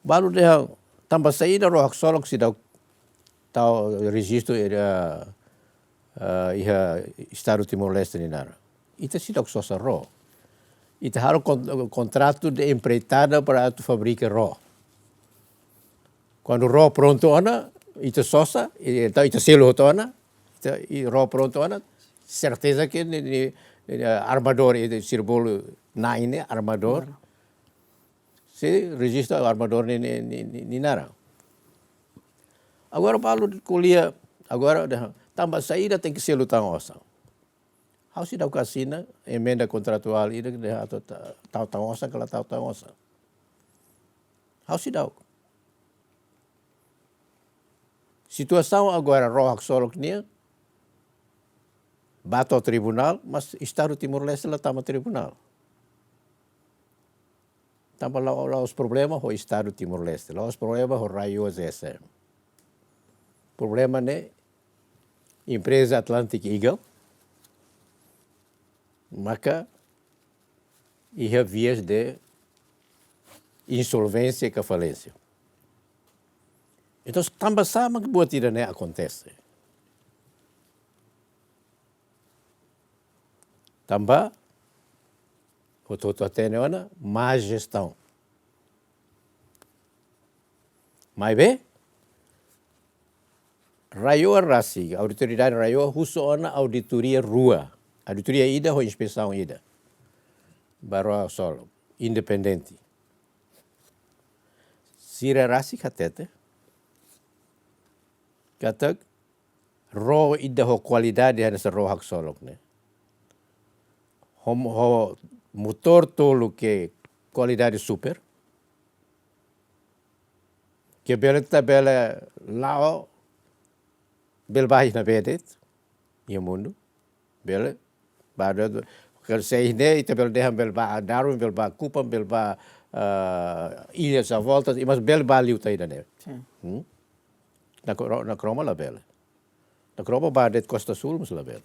Balu dehan tanba saida ró haksolok seidauk tau rejistu iha, eh, iha Estadu Timor-Leste nia naran. Ita seidauk sosa ró. Ita halo kon-, kontratu de empreitada para atu fabrika ró. Kuandu ró prontu ona, ita sosa, i, entaun ita selu hotu ona, ita, i ró prontu ona, serteza ke nia, nia, nia armadór, ita sira bolu na'in ne'e, armadór. Claro. Sei rejista armadór nia, nia, nia, nia, nia naran. Agora balu ko'alia, agora dehan, tanba saida tenke selu tan osan. Ha'u seidauk asina emenda kontratuál ida ke dehan atu ta-, tau tan osan ka la tau tan osan. Ha'u seidauk. Situasaun agora ró haksolok nian, bá to'o tribunál, mas Estadu Timor-Leste la tama tribunál. Tanba la, la'ós problema ho Estadu Timor-Leste, la'ós problema ho RAEOA GSM. Problema ne'e empreza Atlantic Eagle, maka iha vias de insolvénsia ka falénsia. Entaun, tanba sá mak buat ida-ne'e akontese? Tanba hotu-hotu hatene ona má jestaun. Maibé, RAEOA rasik, autoridade RAEOA husu ona auditoria rua. Auditoria ida ho inspesaun ida. Ba ró haksolok, independente. Sira rasik hatete katak ró ida ho kualidade hanesan ró haksolok ne'e. Ho, ho motór tolu ke kualidade super. Ke bele ta bele la'o bele bá iha ne'ebé de'it iha mundu. Bele bá de'it. Kalau se iha ne'e, ita bele dehan bele bá Darwin, bele bá Kupang, bele bá, eh, Ilhas Revoltas, i mas bele bá liu tan ida-ne'e. Sin. Hmm? Na kro-, na Kroma labele. Na Kroma bá de'it Costa Sul, mas labele.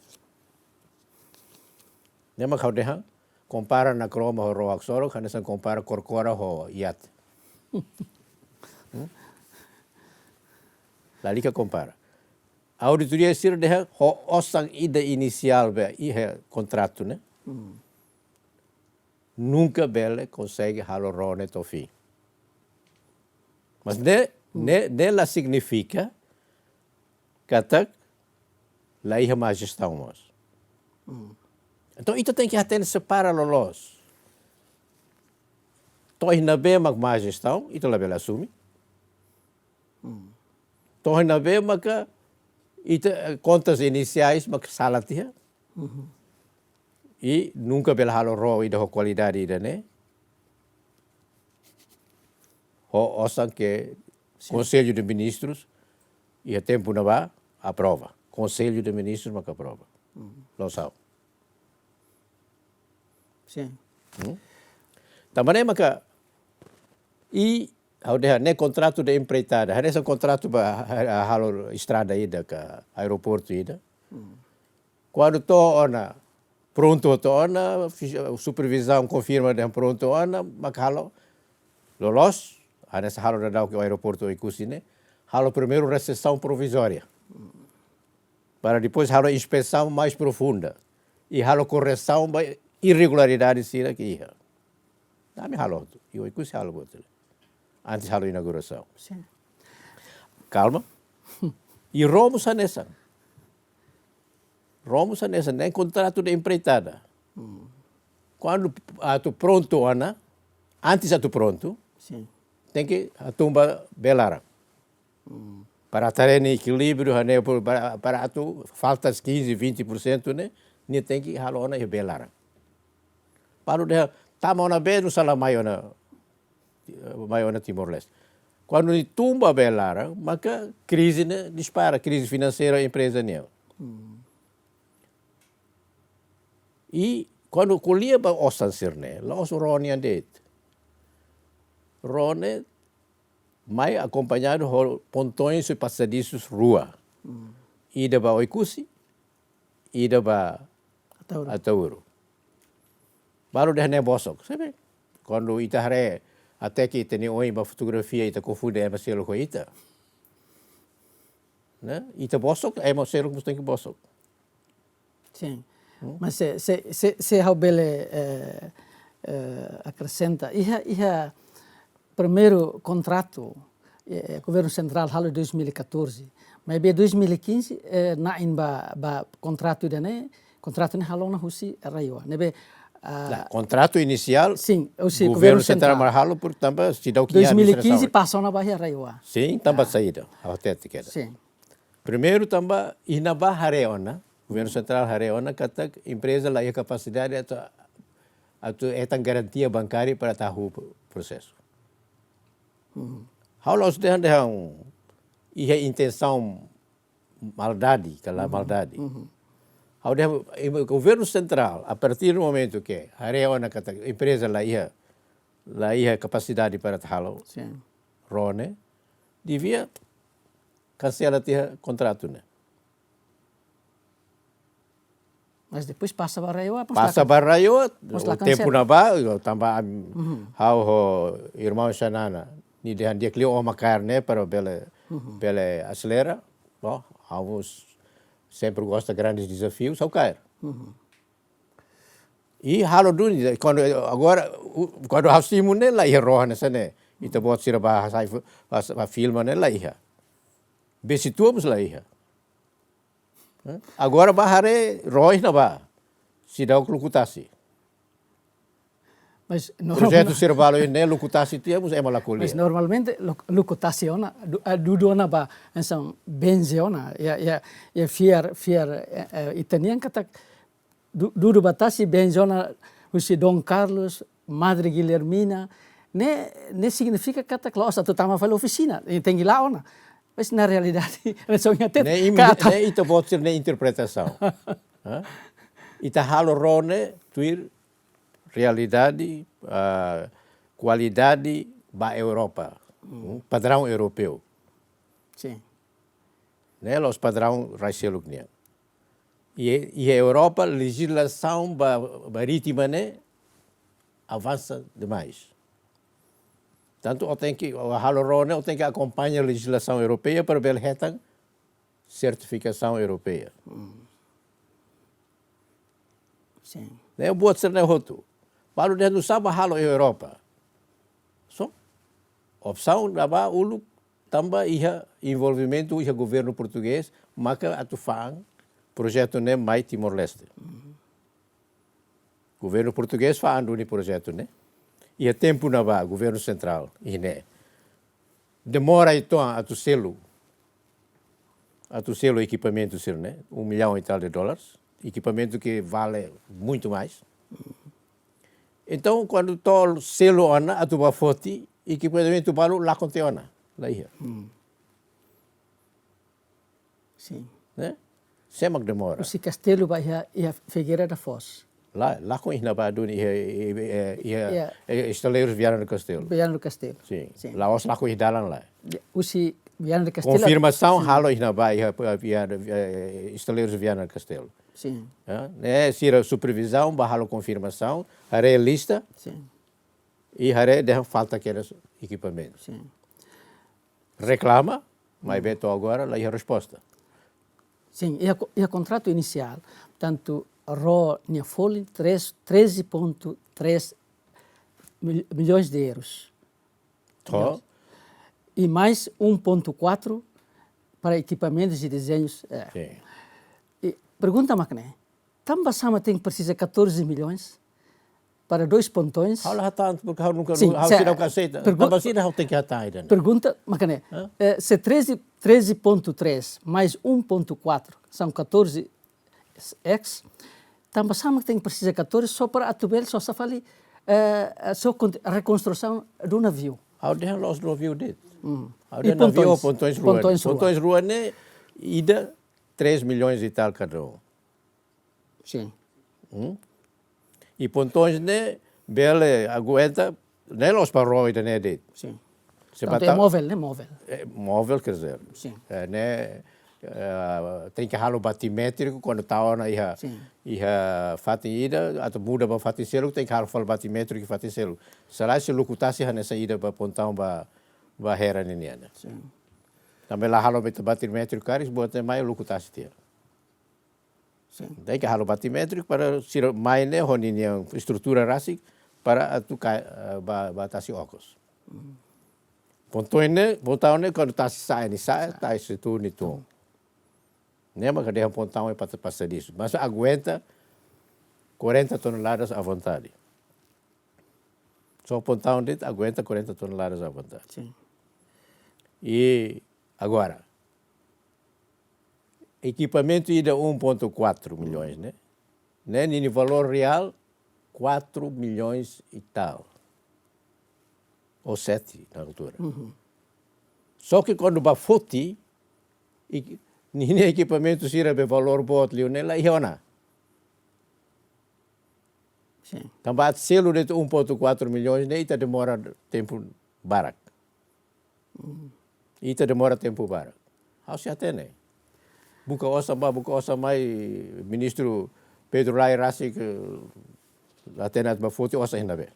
Ne'e mak ha'u dehan, kompara na Kroma ho ró haksolok, hanesan kompara kor-kora ho iate. Hmm? Lalika kompara. Auditoria sira dehan ho osan ida inisiál be iha kontratu ne'e. Hmm. Nunka bele konsege halo ró ne'e to'o fin. Mas ne'e, hmm, ne'e, ne'e la signifika katak la iha má jestaun mós. Hmm. Entaun, ita tenke hatene separa loloos. To'o iha ne'ebé mak má jestaun, ita labele asume. Hmm. To'o iha ne'ebé maka ita, eh, kontas inisiais maka sala tiha. Mhm. I nunka bele halo ró ida ho kualidade ida-ne'e. Ho osan ke, sin, Konsellu de Ministrus, iha tempu ne'ebá aprova. Konsellu de Ministrus maka aprova. Mhm. Loos ha'u. Sin. Hmm? Tanba ne'e maka, i ha'u dehan ne'e kontratu de empreitada, hanesan kontratu ba ha-, ha-, halo estrada ida ka aeroportu ida. Hmm. Kuandu to'o ona prontu, to'o ona, fis-, supervizaun konfirma dehan prontu ona, mak halo, loloos, hanesan halo daudaun iha aeroportu Oekusi ne'e, halo primeiru resesaun provizória. Para depois halo inspesaun mais profunda. I halo korresaun ba irregularidade sira ke iha. Ami halo hotu. I Oekusi halo hotu. Antes halo inaugurasaun. Sin. Kalma. I ró mós hanesan. Ró mós hanesan, ne'e kontratu de empreitada. Kuandu atu prontu ona, antes atu prontu, Sin. Tenke hatún ba bee laran. Para atu haree nia ekilíbriu, hanesan para, para atu falta quinze, vinte por cento ne'e, nia tenke halo ona iha bee laran. Para dehan tama ona bee, nusá la mai ona, mai ona Timor-Leste. Kuandu nia tun ba bee laran, maka krize ne'e dispara, krize finanseira empreza nian. I kuandu ko'alia ba osan sira-ne'e, la'ós ró nian de'it. Ró ne'e mai akompañadu ho pontoins e pasadisus rua. Ida ba Oekusi, ida ba Ataúru. Ataúru. Balu dehan ne'e bosok. Sabe? Kuandu ita haree, até ke ita-nia oin ba fotografia, ita konfunde ema seluk ho ita. Ne'e? Ita bosok, ema seluk mós tenke bosok. Sin. Mas se, se, se, se ha'u bele, eh, eh, akresenta. Iha, iha primeiru kontratu, eh, governu sentrál halo dois mil e catorze. Maibé dois mil e quinze, eh, na'in ba, ba kontratu ida-ne'e, kontratu ne'e halo ona husi RAEOA. Ne'ebé, ah, Nah, kontratu inisiál, sin, husi governu sentrál mak halo, portantu, seidauk iha dois mil e quinze administrasaun. Pasa ona ba iha RAEOA. Sin, tanba saida, ha'u hatete kedas. Sin. Primeiru tanba, iha ne'ebá haree ona, governu sentrál haree ona, katak empreza la iha kapasidade atu, atu hetan garantia bankária para atu hahú prosesu. Ha'u la'ós dehan, dehan iha intensaun maldade, ka la maldade. Ha'u dehan, em, governu sentrál, a partir do momento ke haree ona katak empreza la iha, la iha kapasidade para atu halo, Sin. Ró ne'e, devia kansela tiha kontratu ne'e. Mas depois pasa ba RAEOA, pasa ba RAEOA, mós la kansela. Tempu ne'ebá, tanba, ha'u ho irmaun Xanana, nia dehan di'ak liu ó mak kaer ne'e para bele, bele aselera. Bom, ha'u sempre gosta grandes dezafius, ha'u kaer. I halo duni, kuandu, agora, u-, kuandu ha'u simu ne'e la iha ró hanesan ne'e. Ita-boot sira ba hasai fu-, ba, ba filma ne'e la iha. Bee Situan mós la iha. Hã? Agora ba haree ró iha ne'ebá. Seidauk luku tasi. Mas normal- Projetu sira balu ne'e luku tasi tiha mós ema la ko'alia. Mas normalmente lu-, luku tasi ona, du-, eh, dudu ona ba, hanesan benze ona, iha, iha, iha fiar, fiar, eh, eh, ita-nian katak du-, dudu ba tasi, benze ona husi Dom Carlos, Madre Guilhermina, ne'e, ne'e signifika katak la'ós atu tama fali ofisina, ne'e tenke la'o ona. Mas na realidade, hanesan ohin hatete, Ne'e im-, katak ne'e ita-boot sira-nia interpretasaun. Hã? Ita halo ró ne'e tuir realidade, ah, kualidade ba Europa. Hmm, padraun europeu. Sin. Ne'e la'ós padraun rai seluk nian. I, iha Europa, lejizlasaun ba, marítima ne'e avansa demais. Tantu ó tenke, ó halo ró ne'e, ó tenke akompaña lejizlasaun europeia para bele hetan sertifikasaun europeia. Hmm. Sin. Ne'e buat sira-ne'e hotu. Balu dehan nusá bá halo iha Europa. So, opsaun ne'ebá uluk tanba iha envolvimentu iha governu portugés, maka atu fa'an projetu ne'e mai Timor-Leste. Governu portugés fa'an duni projetu ne'e. Iha tempu ne'ebá, governu sentrál, iha ne'e. Demora uitoan atu selu. Atu selu ekipamentu sira-ne'e, um milhão e tal de dólares. Ekipamentu ke vale muito mais. Entaun, kuandu to'o selu ona atu bá foti, ekipamentu balu lakon tiha ona, la iha. Hmm. Sin. Ne'e? Sé mak demora. Husi Kastelu ba iha, iha Figueira da Foz. La, lakon iha ne'ebá duni iha, iha, iha, iha, Iya. eh, Estaleiros Viana do Castelo. Viana do Castelo. Sin. Sin. La'ós lakon iha dalan lai. Ya, husi Viana do Castelo. Konfirmasaun Sin. halo iha ne'ebá iha, iha, iha, eh, Estaleiros Viana do Castelo. Sin. Ya, ne'e sira supervizaun bá halo konfirmasaun, haree lista. Sin. I haree dehan falta kedas ekipamentu. Sin. Reklama, maibé to'o agora la iha resposta. Sin, iha ko-, iha kontratu inisiál, tantu RAEOA nia folin tres, treze ponto três mil-, milhões de euros. To'o? Milhões. E mais um ponto quatro para equipamentos e desenhos, é. Sin. I pergunta mak ne'e, tanba sá mak tenke presiza catorze milhões para dois pontões? Ha'u la hatán, porque ha'u nunka, sin, ha'u se- seidauk aseita. Pergu- Tanba sá ha'u tenke hatán ida-ne'e? Pergunta mak ne'e, hã? Eh, se treze, treze ponto três mais um ponto quatro são catorze X, tanba sá mak tenke presiza catorze só para atu bele sosa fali, eh, eh, só con-, rekonstrusaun do navio. Ha'u dehan la'ós navio de'it. Hmm. Ha'u dehan navio, pontões rua ne'e. Pontões rua. Pontões rua ne'e ida três milhões e tal cada um. Sin. Hmm? I pontões ne'e bele aguenta, ne'e la'ós para RAEOA ida-ne'e de'it. Sin. Se tantu bata- é móvel, ne'e móvel. É móvel, quer dizer. Sin. É, ne'e, eh, tenke halo batimétriku, kuandu tau ona iha, sin, iha fatin ida, atu muda ba fatin seluk, tenke halo fali batimétriku iha fatin seluk. Se lae, se luku tasi hanesan ida ba pontaun ba, ba Hera ninian ne'e. Sin. Tanba la halo bati-, batimétriku karik, buat ne'e mai luku tasi tiha. Sin. Tenke halo batimétriku para sira mai ne'e ho ninia estrutura rasik para atu ka-, eh, ba, ba tasi okos. Hmm. Pontaun ne'e, pontaun ne'e kuandu tasi sa'e ne'e sa'e, sa'e, tasi tun ne'e tun. Ne'e mak dehan pontaun ne'e pasa-, pasadisu. Mas aguenta quarenta toneladas à vontade. Só pontaun de'it aguenta quarenta toneladas à vontade. Sin. I agora, ekipamentu ida um ponto quatro milhões, ne'e? Ne'e, ninia valór reál quatro milhões e tal. Ou sete, na altura. Uhum. Só que kuandu ba foti, e-, ninia ekipamentu sira be valór boot liu ne'e la iha ona. Sin. Tanba atu selu de'it um ponto quatro milhões ne'e ita demora tempu barak. Ita demora tempu barak. Ha'u sei hatene. Buka osan bá, buka osan mai, Ministru Pedro Lay rasik la hatene atu bá foti osan iha ne'ebé.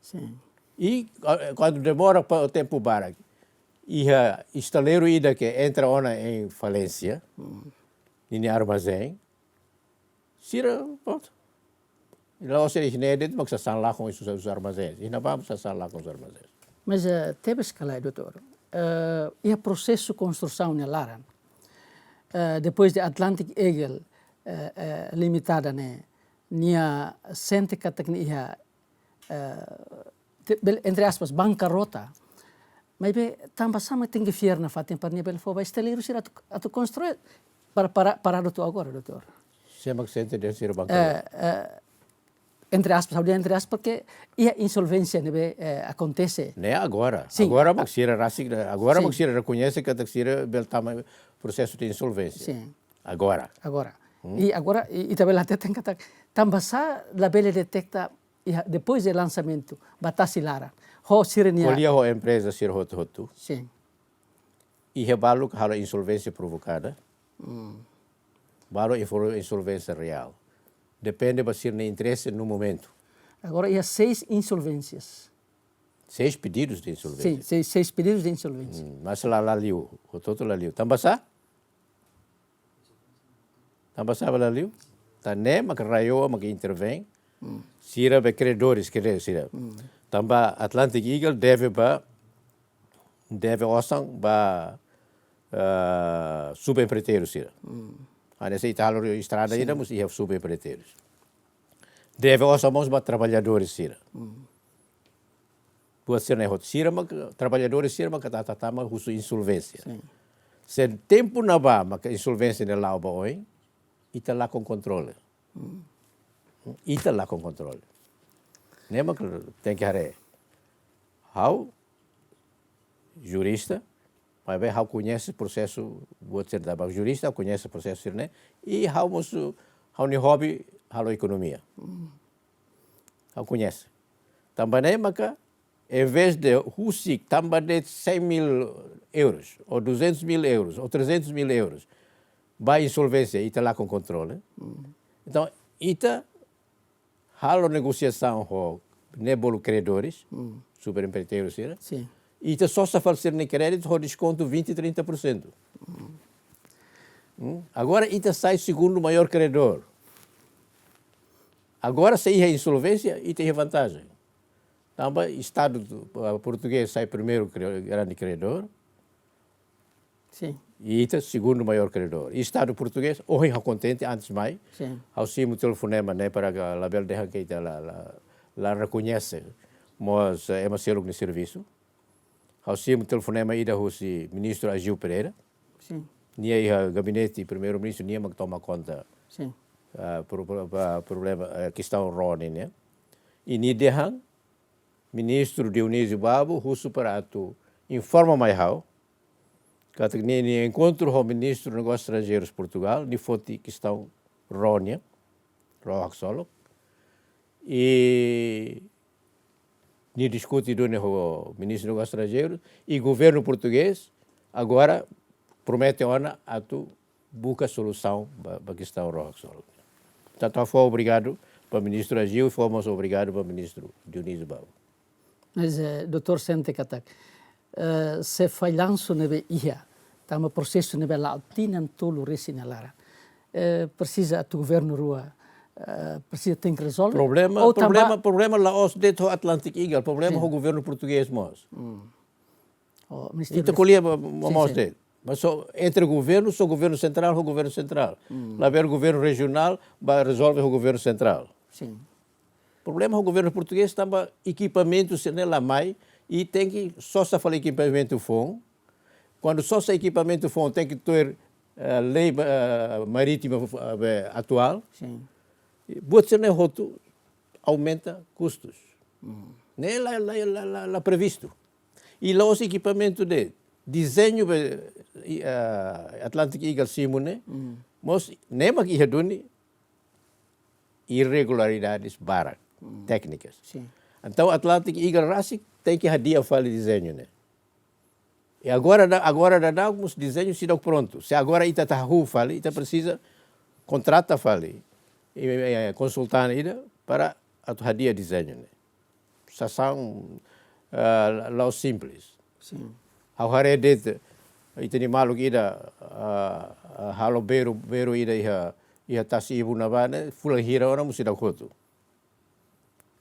Sin. I, ah, kuandu demora pa tempu barak, iha estaleiru ida ke entra ona em falência, hmm, ninia armazén, sira, prontu. La'ós sira iha ne'e de'it mak sasán lakon husi, husi armazéns. Iha ne'ebá mak sasán lakon husi armazéns. Mas, eh, tebes ka lae, doutór. Eh, iha prosesu konstrusaun nia laran. Eh, depois de Atlantic Eagle, eh, eh, Limitada ne'e, nia sente katak nia iha, eh, te-, bel-, entre aspas, bankarrota. Maibé tanba sá mak tenke fiar nafatin para nia bele fó ba estaleiru sira atu, atu konstrui para, para, paradu to'o agora, doutór. Sé mak sente dehan sira bankarrota? Eh, eh, entre aspas, ha'u dehan entre aspas, porque iha insolvénsia ne'ebé, eh, akontese. Ne'e agora. Sin. Agora mak sira rasik, agora, sin, mak sira rekoñese katak sira bele tama prosesu de insolvénsia. Sin. Agora. Agora. Hmm. I agora, i, ita bele hateten katak, tanba sá labele deteta, iha, depois de lansamentu, ba tasi laran. Ho sira-nia. Ko'alia ho empreza sira hotu-hotu. Sin. Iha balu halo insolvénsia provokada. Hmm. Balu informa insolvénsia reál. Depende ba sira-nia interese no momentu. Agora iha seis insolvénsias. Seis pedidus de insolvénsia. Sin, seis, seis pedidus de insolvénsia. Hmm, mas la, la liu, hotu-hotu la liu. Tanba sá? Tanba sá la liu? Tan ne'e maka RAEOA maka intervein. Hmm. Sira be kredores, kredores sira. Hmm. Tanba Atlantic Eagle deve ba, deve osan ba, eh, subempreiteiru sira. Hmm. Hanesan ita halo estrada, sin, ida mós iha subempreiteiru. Deve osan mós ba traballadores sira. Hmm. Buat sira-ne'e hotu. Sira mak, traballadores sira mak tata tama husu insolvénsia. Sin. Se tempu ne'ebá maka insolvénsia ne'e la'o ba oin, ita lakon kontrole. Hmm. Ita lakon kontrole. Ne'e mak tenke haree. Ha'u jurista, maibé ha'u koñese prosesu, buat sira-ne'e tanba jurista, ha'u koñese prosesu sira-ne'e, i ha'u mós, ha'u-nia hobby halo ekonomia. Hmm. Ha'u koñese. Tanba ne'e maka, em vez de husik tanba de'it cem mil euros, ou duzentos mil euros, ou trezentos mil euros, ba insolvénsia, ita lakon kontrole. Hmm. Entaun, ita halo negosiasaun ho ne'e bolu kredores, superempreiteiru sira. Sin. Ita sosa fali sira-nia kréditu ho deskontu vinte, trinta por cento. Hmm? Agora ita sai segundu maiór kredór. Agora se iha insolvénsia, ita iha vantajen. Tanba Estadu, ah, portugés sai primeiru kre-, grande kredór. Sin. I ita segundu maiór kredór. I Estadu portugés, ohin ha'u kontente, antes mai. Sin. Ha'u simu telefonema ne'e para ka labele dehan ke ita la, la, la rekoñese mós, eh, ema seluk nia servisu. Ha'u simu telefonema ida husi Ministru Ageu Pereira. Sin. Nia iha gabinete Primeiru-Ministru, nia mak toma konta. Sin. Ah, pro-, pro-, pa-, problema, eh, kestaun ró nian ne'e. I nia dehan, Ministru Dionísio Babo husu para atu informa mai ha'u katak nia, nia enkontru ho Ministru Negósius Estranjeirus Portugál, nia foti kestaun ró nian, ró haksolok. I nia diskute duni ho Ministru Negósius Estranjeirus, i governu portugés agora promete ona atu buka solusaun ba, ba kestaun ró haksolok. Entaun ha'u fó obrigadu ba Ministru Ageu, fó mós obrigadu ba Ministru Dionísio Babo. Mas, eh, doutór sente katak, eh, se fallansu ne'ebé iha, tanba prosesu ne'ebé la'o tinan tolu resin nia laran, eh, presiza atu governu rua, eh, presiza tenke rezolve. Problema, ou tanba problema, problema la'ós de'it ho Atlantic Eagle, problema ho governu portugés mós. Hmm. Oh, Ministériu. Ita ko'alia ba, ba, sin, mós de'it. Mas só entre governu, só governu sentrál, ho governu sentrál. Hmm. Labele governu rejionál ba rezolve ho governu sentrál. Sin. Problema ho governu portugés tanba ekipamentu sira-ne'e la mai i tenke sosa fali ekipamentu foun. Kuandu sosa ekipamentu foun tenke tuir, eh, lei, eh, marítima, eh, atuál. Sin. Buat sira-ne'e hotu aumenta kustus. Hmm. Ne'e la, la, la, la, la previstu. I la'ós ekipamentu de'it, dezeñu be, i, ah, Atlantic Eagle simu ne'e, hmm, mós ne'e mak iha duni irregularidades barak, hmm, téknikas. Sin. Entaun Atlantic Eagle rasik tenke hadi'a fali dezeñu ne'e. I agora da, agora daudaun mós dezeñu seidauk prontu. Se agora ita atu hahú fali, ita presiza kontrata fali, i, i, i, konsultante ida para atu hadi'a dezeñu ne'e. Sasán, ah, la'ós simples. Sin. Ha'u haree de'it, ita-nia maluk ida, ah, ah, halo beru, beru ida iha, iha tasi ibun ne'ebá ne'e, fulan hira ona mós seidauk hotu.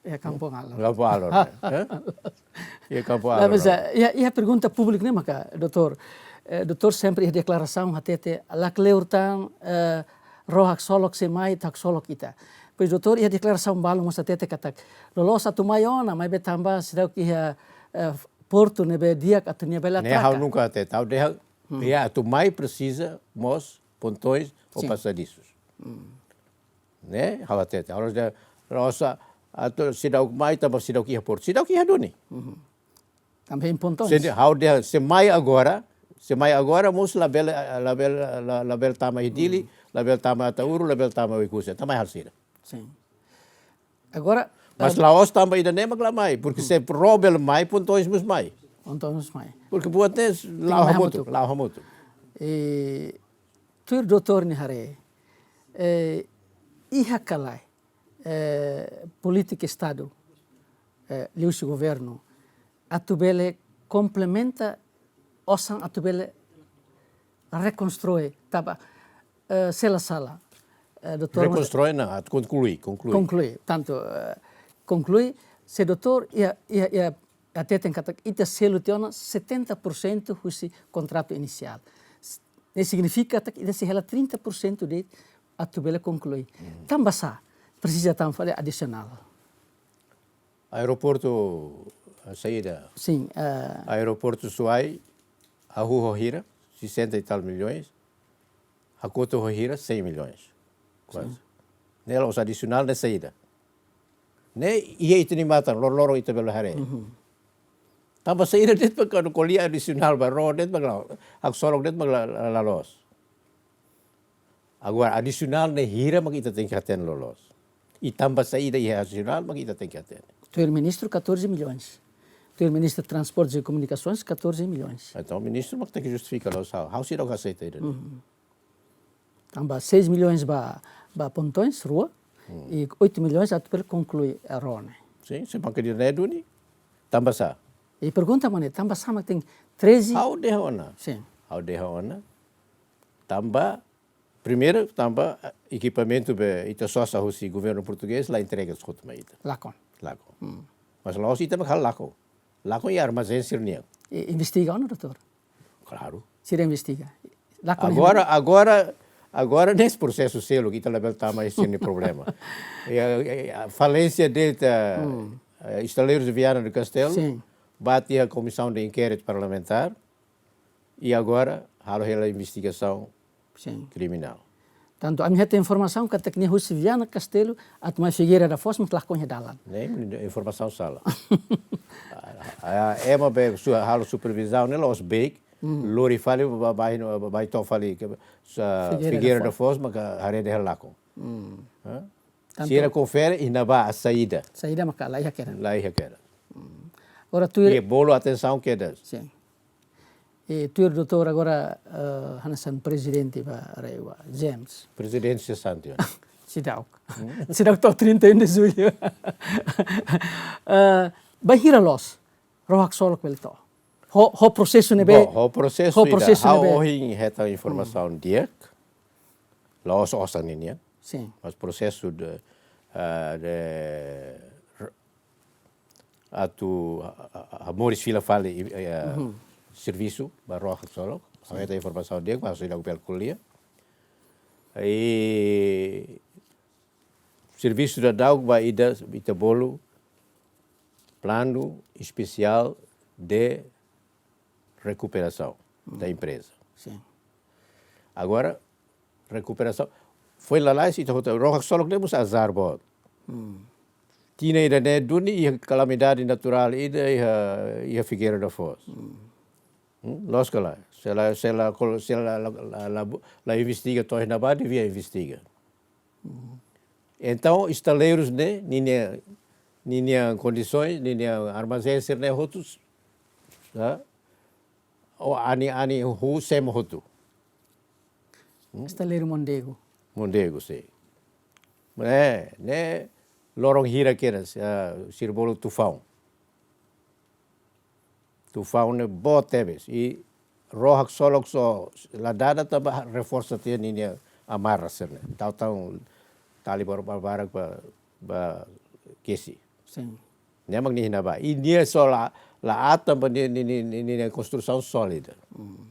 Iha Kampung Alor. Kampung Alor, eh? Iha Kampung Alor. Mas, eh, iha, iha pergunta públiku ne'e maka, doutór. Eh, doutór sempre iha deklarasaun hatete, lakleur tan, eh, ró haksolok sei mai, ita haksolok ita. Pois, doutór, iha deklarasaun balu mós hatete katak loloos atu mai ona, maibé tanba seidauk iha, eh, portu ne'ebé di'ak atu nia bele atraka. Ne'e ha'u nunka hatete, ha'u dehan, hmm, iha atu mai presiza mós pontoins ou, sin, pasadisus. Hmm. Ne'e, ha'u hatete, ha'u dehan, loloos atu seidauk mai, tanba seidauk iha portu. Seidauk iha duni. Mhm. Tanba iha pontoins. Se de-, ha'u dehan, se mai agora, se mai agora, mós labele, labele, la, labele tama iha Dili, hmm, labele tama Ataúro, labele tama Oekusi, tama iha Alzira. Sin. Agora, mas, eh, la'ós tanba ida-ne'e mak la mai, porque, hmm, se ró bele mai, pontoins mós mai. Pontoins mós mai. Porque buat ne'e la'o hamutuk, la'o hamutuk. I tuir doutór nia haree, eh, iha ka lae, eh, polítika Estadu, eh, liuhusi governu, atu bele komplementa osan atu bele rekonstrui, tanba, eh, se la sala, eh, doutór, rekonstrui ona, atu konklui, konklui. Konklui, tantu, eh, konklui, se doutór iha, iha, iha, hateten katak ita selu tiha ona setenta por cento husi kontratu inisiál. S-, ne'e signifika katak ita sei hela trinta por cento de'it atu bele konklui. Hmm. Tanba sá, presiza tama fali adisionál. Aeroportu, eh, saida? Sin, eh, aeroportu Suai, hahú ho hira, sessenta e tal milhões, hakotu ho hira, cem milhões. Kuaze. Sin. Ne'e la'ós adisionál, ne'e saida? Ne'e iha ita-nia matan, loroloron ita bele haree. Mhm. Tanba saida de'it mak kuandu ko'alia adisionál ba ró de'it mak la, haksolok de'it mak la, la, la loos. Agora, adisionál ne'e hira mak ita tenke hatene loloos. I tanba saida iha adisionál mak ita tenke hatene. Tuir ministru, catorze milhões. Tuir ministru Transportes e Comunicações, catorze milhões. Entaun, ministru mak tenke justifika loloos, ha'u, ha'u seidauk aseita ida-ne'e. Mhm. Tanba seis milhões ba, ba pontoins, rua, hmm, i oito milhões atu bele konklui ró ne'e. Sin, se banka ida-ne'e duni, tanba sá? I pergunta mana, tanba sá mak tenke treze? Ha'u dehan ona. Sin. Ha'u dehan ona. Tanba, primeiru, tanba, eh, ekipamentu be ita sosa husi governu portugés la entrega hotu mai ita. Lakon. Lakon. Hmm. Mas la'ós ita mak halo lakon. Lakon iha armazén sira-nian. I investiga ona, doutór? Klaru. Sira investiga. Lakon. Agora, agora, agora ne'e prosesu seluk, ita labele tama iha sini problema. E a, e a falénsia de, eh, Estaleiros de Viana do Castelo, sin, bá iha komisaun de inkéritu parlamentár, i agora halo hela investigasaun, sin, kriminál. Tantu ami hetan informasaun katak nia husi Viana Castelo atu mai Figueira da Foz mak lakon iha dalan. Ne'e informasaun sala. Ah, ah, ema be su-, halo supervizaun ne'e la'ós beik, hmm, lori fali ba, ba, ba, ba, ba to'o fali ke, sa, Figueira da Foz. Figueira da Foz maka haree dehan lakon. Hmm. Hã? Tantu sira konfere iha ne'ebá saida. Saida maka la iha kedas. La iha kedas. Hmm. Agora tuir. I bolu atensaun kedas. Sin. I tuir doutór agora, eh, hanesan prezidente ba RAEOA, James. Prezidente sesante ona. Seidauk. Hmm. Seidauk to'o trinta e um de julho. Eh, bainhira loos rohaksolok bele to'o? Ho, ho prosesu ne'ebé? Bom, ho prosesu, ho ida, prosesu ha'u ne'ebé? Ohin hetan informasaun, hmm, di'ak. La'ós osan ninian. Sin. Mas prosesu de, eh, de atu ha-, ha-, ha-, moris fila fali, eh, mhm, servisu ba rohaksolok. Sin. Ami hetan informasaun di'ak, mas seidauk bele ko'alia. I servisu daudauk ba ida, ita bolu planu espesiál de rekuperasaun, hmm, da empreza. Sin. Agora, rekuperasaun. Foin lalais, ita hotu, rohaksolok ne'e mós azar boot. Hmm. Tinan ida-ne'e duni iha kalamidade naturál ida iha, iha Figueira da Foz. Hmm. Hmm? Loos ka lae? Se la, se la, kol-, se la, la, la, la, la investiga to'o iha ne'ebá, devia investiga. Hmm. Entaun, Estaleiros ne'e, ninia, ninia kondisoens, ninia armazéns sira-ne'e hotu, ha? O ani, ani hu semo hotu. Hmm? Estaleiru Mondego. Mondego, sin. Ne'e, ne'e loron hira kedas, ah, sira bolu tufaun. Tufaun ne'e boot tebes. I rohaksolok só la dada tanba reforsa tiha ninia amarra sira-ne'e. Tau-tau tali bar-, barbarak ba, ba kesi. Sin. Ne'e mak nia iha ne'ebá. I nia só la, la aat tanba nia, nia, nia, nia, nia konstrusaun sólida. Hmm.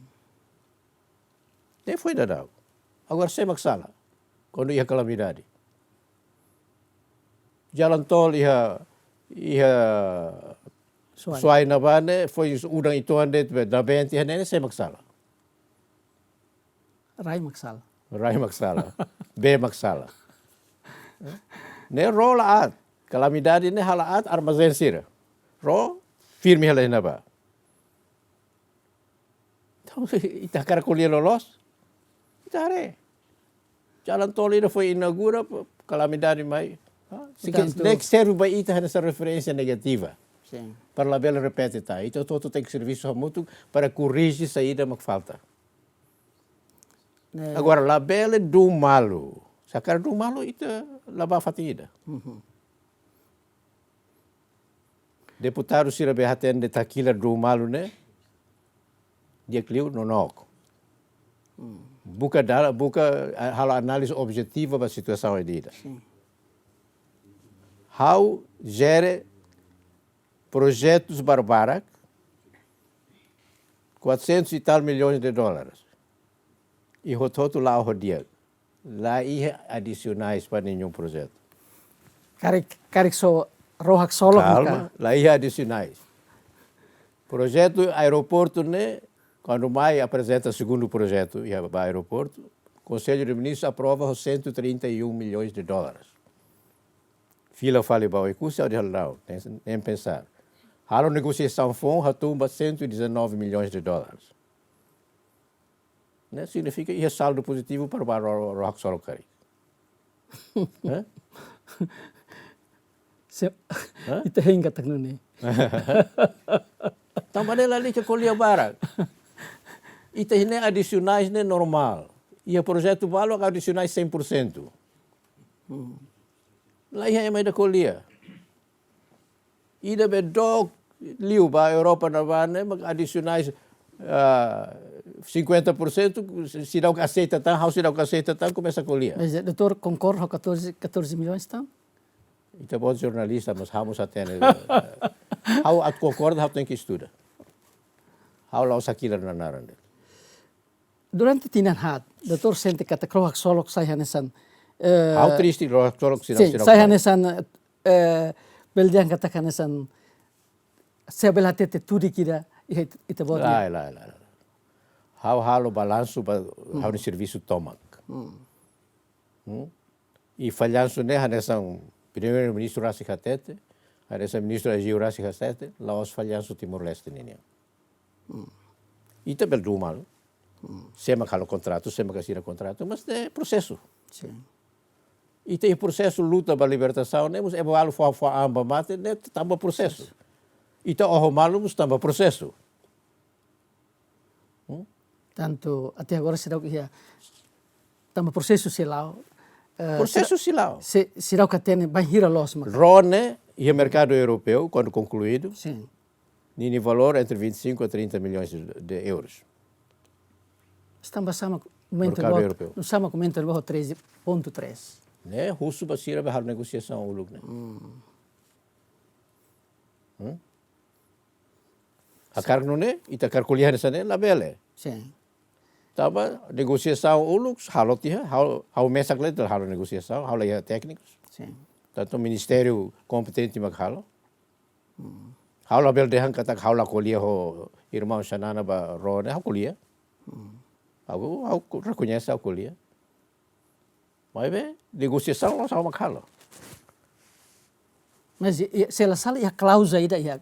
Ne'e foin daudauk. Agora sé mak sala kuandu iha kalamidade? Jalan tol iha, iha Suai. Suai ne'ebá ne'e, foin udan uitoan de'it be, da benti iha ne'e, sé mak sala? Rai mak sala. Rai mak sala. Bee mak sala. Ne'e ró la aat. Kalamidade ne'e halo aat armazén sira. Ró firme hela iha ne'ebá. Entaun, ita hakarak ko'alia loloos, ita haree. Jalan tol ida foin inaugura, p-, kalamidade mai. Ah, se ke-, entaun, ne'e serve ba ita hanesan referénsia negativa. Sin. Para labele repete tan. Ita hotu-hotu tenke servisu hamutuk para korrije saida mak falta. Ne'e. Agora, labele duun malu. Se hakarak duun malu, ita la bá fatin ida. Mhm. Deputadu sira be hatene de takila duun malu ne'e, di'ak liu nonook. Hmm. Buka dala, buka, ah, halo análize objetiva ba situasaun ida-ne'e. Sin. Ha'u jere projetus barbarak, quatrocentos e tal milhões de dólares. I hotu-hotu la'o ho di'ak. La iha adisionais ba nenhum projetu. Karik, karik só rohaksolok. Kalma, ka? La iha adisionais. Projetu aeroportu ne'e, kuandu mai aprezenta segundu projetu iha ba aeroportu, Konsellu de Ministrus aprova ho cento e trinta e um milhões de dólares. Fila fali ba Oekusi, ha'u dehan la'o, nem, nem pensar. Halo negosiasaun foun, hatún ba cento e dezanove milhões de dólares. Ne'e signifika iha saldu pozitivu para ba ro-, ro-, rohaksolok karik. Hã? Se-, hã? Ita hein katak nune'e. Tanba ne'e lalika ko'alia barak. Ita iha ne'e adisionais ne'e normál. Iha projetu balu adisionais cem por cento. Hmm. La iha ema ida ko'alia. Ida be dook liu ba Europa ne'ebá ne'e, mak adisionais, ah, cinquenta por cento, se, seidauk aseita tan, ha'u seidauk aseita tan, komesa ko'alia. Mas, eh, doutór konkorda ho catorze, catorze milhões tan? Ita-boot jornalista, mas ha'u mós hatene. Ha'u atu konkorda, ha'u tenke estuda. Ha'u la'ós hakilar naran de'it. Durante tinan haat, doutór sente katak ró haksolok sai hanesan, eh, ha'u triste, ró haksolok seidauk, sin, seidauk sai mai. Hanesan, eh, bele dehan katak hanesan, se bele hatete tudik ida, iha it-, ita-boot ne'e. Lae, lae, lae, lae. Ha'u halo balansu ba, hmm, ha'u-nia servisu tomak. Hmm. Hmm? I fallansu ne'e hanesan Primeiru-Ministru rasik hatete, hanesan Ministru AGU rasik hatete, la'ós fallansu Timor-Leste ninian. Hmm. Ita bele duun malu. Hmm. Sé mak halo kontratu, sé mak asina kontratu, mas ne'e prosesu. Sin. Ita iha prosesu luta ba libertasaun ne'e, mós ema balu fó, fó an ba mate, ne'e tanba prosesu. Ita oho malu mós tanba prosesu. Hmm? Tantu até agora seidauk iha, tanba prosesu sei la'o, eh, prosesu sei la'o. Se, seidauk hatene bainhira loos mak. Ró ne'e iha merkadu europeu, kuandu konkluídu, sin, ninia valór entre vinte e cinco a trinta milhões de, de euros. Tanba sá mak aumenta. Merkadu europeu. Tanba sá mak aumenta ba treze ponto três. Ne'e, husu ba sira be halo negosiasaun uluk ne'e. Hmm. Hmm? Hakarak nune'e, ita hakarak ko'alia hanesan ne'e, labele. Sin. Tanba negosiasaun uluk, halo tiha, ha'u, ha'u mesak leten halo negosiasaun, ha'u la iha téknikus. Sin. Tantu ministériu kompetente mak halo. Hmm. Ha'u labele dehan katak ha'u la ko'alia ho irmaun Xanana ba ró ne'e, ha'u ko'alia. Hmm. Ha'u, ha'u rekoñese ha'u ko'alia. Maibé, negosiasaun la'ós ha'u mak halo. Mas, i, i, se la sala iha kláuzula ida iha,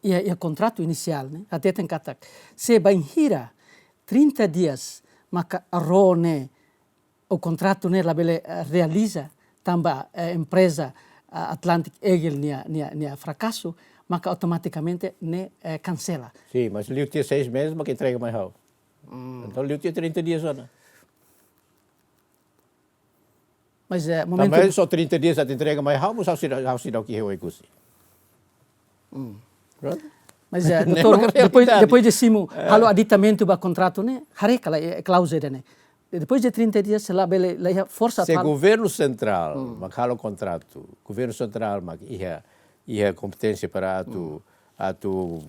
iha, iha kontratu inisiál ne'e, hateten katak, se bainhira trinta dias maka ró ne'e, ou kontratu ne'e labele, eh, realiza, tanba, eh, empreza, ah, Atlantic Eagle nia, nia, nia frakasu, maka automatikamente ne'e, eh, kansela. Sin, mas liu tiha seis meses maka entrega mai ha'u. Hmm. Entaun liu tiha trinta dias ona. Mas, eh, momentu. Tanba só trinta dias atu entrega mai ha'u, mas ha'u seidauk, ha'u seidauk iha Oekusi. Hmm. Prontu. Mas, eh, ne'e doutór, mak depois, realidade. Depois de simu, eh, halo aditamentu ba kontratu ne'e, haree ka lae, eh, kláuzula ida-ne'e. Depois de trinta dias, se labele, la iha forsa. Se governu sentrál, hmm, mak halo kontratu, governu sentrál mak iha, iha kompeténsia para atu, hmm, atu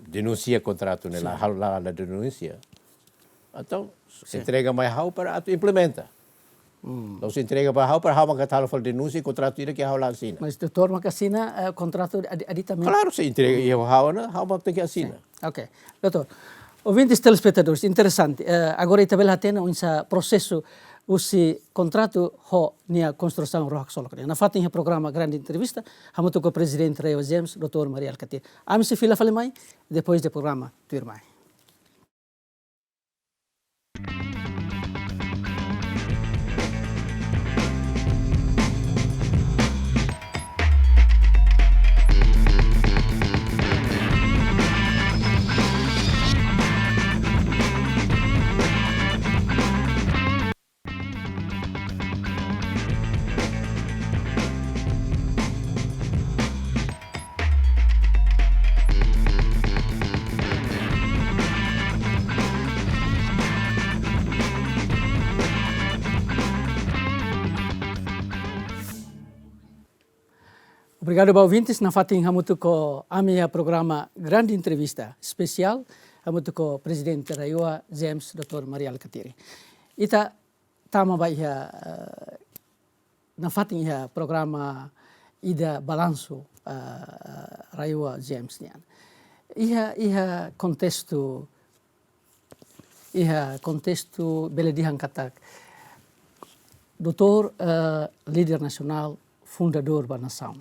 denunsia kontratu ne'e, sin, la halo, la, la denunsia. Entaun, sin, entrega mai ha'u para atu implementa. Hmm. La'ós entrega ba ha'u para ha'u maka atu halo fali denúnsia kontratu ida ke ha'u la asina. Mas doutór maka asina, eh, kontratu adi-, aditamentu. Klaru, se entrega, hmm, iha ha'u ona, ha'u mak tenke asina. Sin. Ok. Doutór, ouvintes telespetadores, interesante. Eh, agora ita bele hatene oinsá prosesu husi kontratu ho nia konstrusaun ró haksolok nian. Nafatin iha programa Grande Entrevista, hamutuk ho Prezidente RAEOA Zems, doutór Mari Alkatiri. Ami sei fila fali mai, depois de programa tuirmai. Obrigadu ba ouvintes, nafatin hamutuk ho ami iha programa Grande Entrevista espesiál, hamutuk ho Prezidente RAEOA Zems, doutór Mari Alkatiri. Ita tama ba iha, eh, nafatin iha programa ida balansu, eh, RAEOA Zems nian. Iha, iha kontestu, iha kontestu bele dehan katak doutór, eh, líder nasionál, fundadór ba nasaun.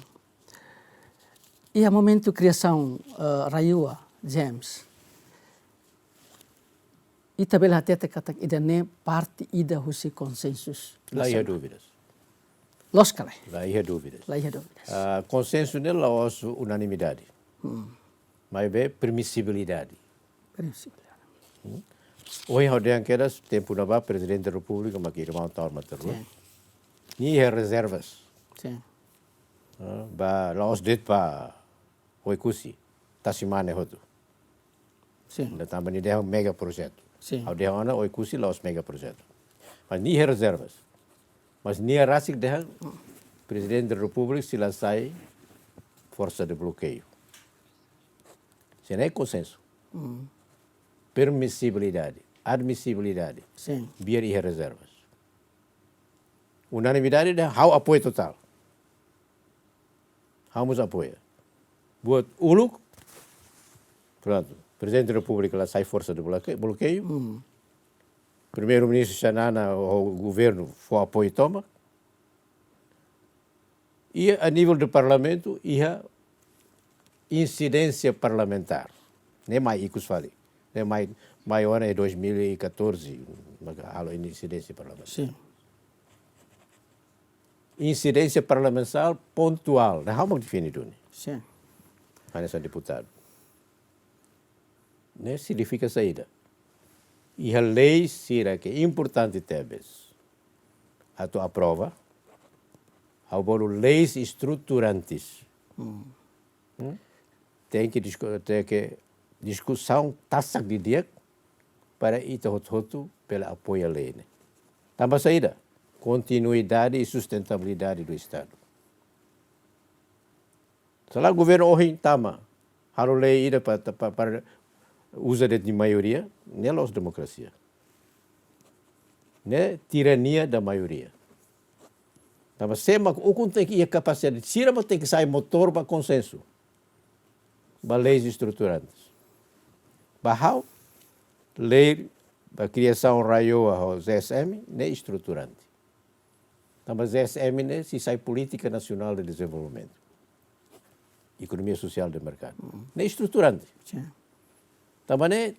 Iha momentu kriasaun, eh, RAEOA Zems, ita bele hatete katak ida-ne'e parte ida husi konsensus nasionál. La iha dúvidas. Loos ka lae? La iha dúvidas. La iha dúvidas. Ah, konsensu ne'e la'ós unanimidade. Hmm. Maibé permisibilidade. Permisibilidade. Hmm. Ohin ha'u dehan kedas, tempu ne'ebá Prezidente Repúblika mak irmaun Taur Matan Ruak. Sin. Nia iha rezervas. Sin. Ah, ba la'ós de'it ba Oekusi, tasi mane hotu. Sin. Entaun tanba nia dehan mega projetu. Sin. Ha'u dehan ona Oekusi la'ós mega projetu. Mas nia iha rezervas. Mas nia rasik dehan Prezidente da Repúblika sei la sai forsa de blokeiu. Sei ne'e konsensu. Mm. Permisibilidade, admisibilidade. Sin. Biar iha rezervas. Unanimidade dehan ha'u apoia totál. Ha'u mós apoia. Buat uluk, prontu. Prezidente da Repúblika la sai forsa de bloque-, blokeiu. Mm. Primeiru-Ministru Xanana, o governu fó apoiu tomak. I a nivel de Parlamentu iha insidénsia parlamentár. Ne'e mai ikus fali. Ne'e mai, mai ona iha dois mil e catorze, maka halo insidénsia parlamentár. Sin. Insidénsia parlamentár pontuál, ne'e ha'u mak define duni. Sin. Hanesan deputadu. Ne'e signifika saida? Iha lei sira ke importante tebes atu aprova, ha'u bolu leis estruturantes. Mm. Hmm? Tenke disku-, tenke diskusaun tasak didi'ak para ita hotu-hotu bele apoia lei ne'e. Tanba saida? Kontinuidade i sustentabilidade do Estadu. Se lae governu ohin tama, halo lei ida pa, pa, para uza de'it nia maioria, ne'e la'ós demokrasia. Ne'e tirania da maioria. Tanba sé mak ukun tenke iha kapasidade, sira mak tenke sai motór ba konsensu. Ba leis estruturantes. Ba ha'u, lei ba kriasaun RAEOA ho ZEESM, ne'e estruturante. Tanba ZEESM ne'e sei sai Política Nacional de Desenvolvimento. Economia Social de Mercado. Ne'e estruturante. Sin. Tanba ne'e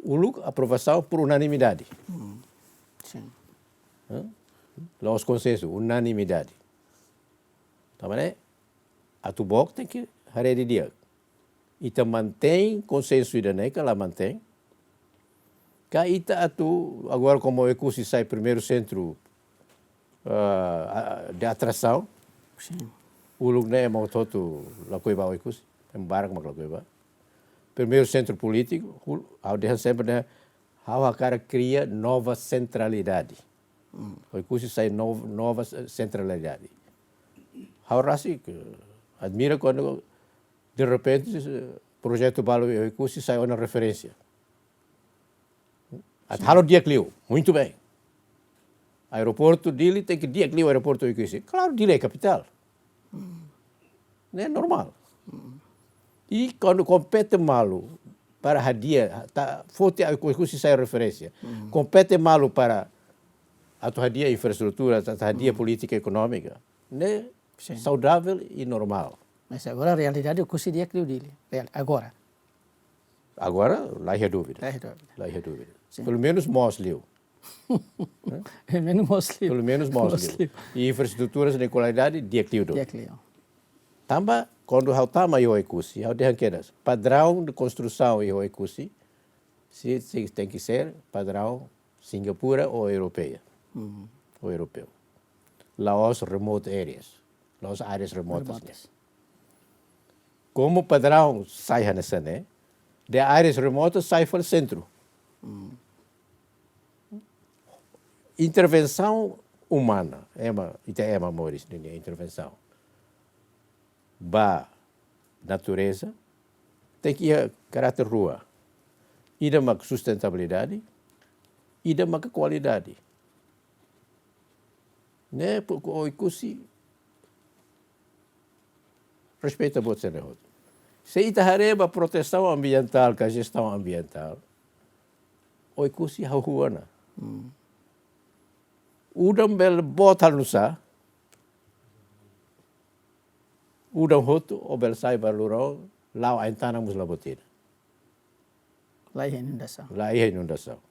uluk aprovasaun por unanimidade. Sin. Hã? La'ós konsensu, unanimidade. Tanba ne'e atu book tenke haree didi'ak. Ita mantein konsensu ida-ne'e ka la mantein? Ka ita atu, agora komu Oekusi sai primeiru sentru, ah, de atrasaun, Sin. uluk ne'e ema hotu-hotu lakohi ba Oekusi, ema barak mak lakohi ba. Primeiru sentru polítiku, ha'u dehan sempre dehan, ha'u hakarak kria nova sentralidade. Oekusi sai nov-, nova sentralidade. Ha'u rasik admira kuandu de repente, projetu balu Oekusi sai ona referénsia. Atu halo di'ak liu, muito bem. Aeroportu Dili tenke di'ak liu aeroportu Oekusi. Klaru, Dili é kapitál. Ne'e normál. I kuandu kompete malu para hadi'a, atu foti Oekusi sai referénsia. Kompete malu para atu hadi'a infraestrutura, atu hadi'a polítika ekonómika. Ne'e saudável i normál. Mas agora realidade Oekusi di'ak liu Dili. Real, agora. Agora, la iha dúvida. La iha dúvida. La iha dúvida. Sin. Pelumenus moos liu. Pelumenus moos liu. Pelumenus moos liu. I infraestruturas de kualidade di'ak liu duni. Di'ak liu. Tanba, kuandu ha'u tama iha Oekusi, ha'u dehan kedas, padraun de konstrusaun iha Oekusi, sei, sei tenke ser padraun Singapura ou europeia. Ou europeu. La'ós remote areas. La'ós áreas remotas. Remotas. Komu padraun sai hanesan ne'e, de áreas remotas sai fali sentru. Intervensaun umana, ema, ita ema moris ninia intervensaun ba natureza, tenke iha karáter rua. Ida mak sustentabilidade, ida mak kualidade. Ne'e, poko Oekusi respeita buat sira-ne'e hotu. Se ita haree ba protesaun ambientál, ka jestaun ambientál, Oekusi hahú ona. Udan bele boot halo nusá, udan hotu, ó bele sai ba luraun, la'o ain-tanan mós la buat ida. La iha inundasaun. La iha inundasaun.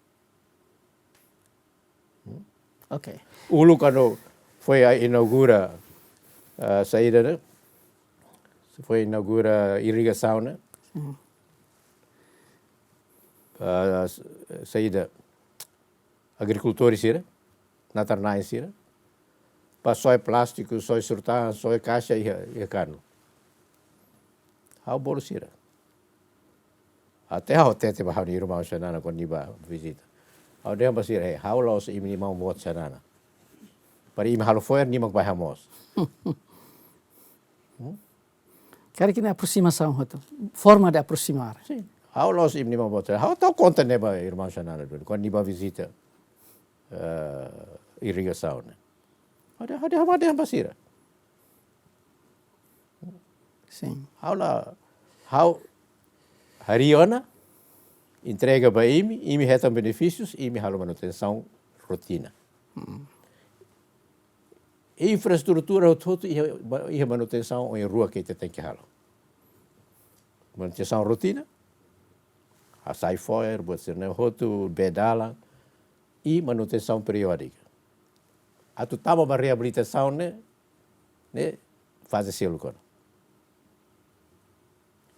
Ok. Uluk kuandu foin inaugura, ah, saida ne'e? Foin inaugura irrigasaun ne'e? Ah, saida? Agrikultór sira, natar-na'in sira. Soe plástiku, soe surtan, soe kaixa iha, iha kanu. Ha'u bolu sira. Até ha'u hatete ba ha'u-nia irmaun Xanana kuandu nia bá vizita. Ha'u dehan ba sira, "Hei, ha'u la'ós imi-nia maun-boot Xanana. Para imi halo fo'er, nia mak bá hamoos." Karik ne'e aproximasaun hotu. Forma de aproximar. Sin. Ha'u la'ós imi-nia maun-boot. Ha'u tau konta ne'e ba irmaun Xanana duni, kuandu nia bá vizita, eh, irrigasaun ne'e. Ha'u dehan, ha'u dehan, ha'u dehan ba sira. Sin. Ha'u la, ha'u harii ona, entrega ba imi, imi hetan benefísius, imi halo manutensaun rotina. Mm. Infraestrutura hotu-hotu iha, iha manutensaun oin rua ke ita tenke halo. Manutensaun rotina, hasai fo'er, buat sira-ne'e hotu, bee dalan, i manutensaun periódika. Atu tama ba reabilitasaun ne'e, ne'e faze seluk ona.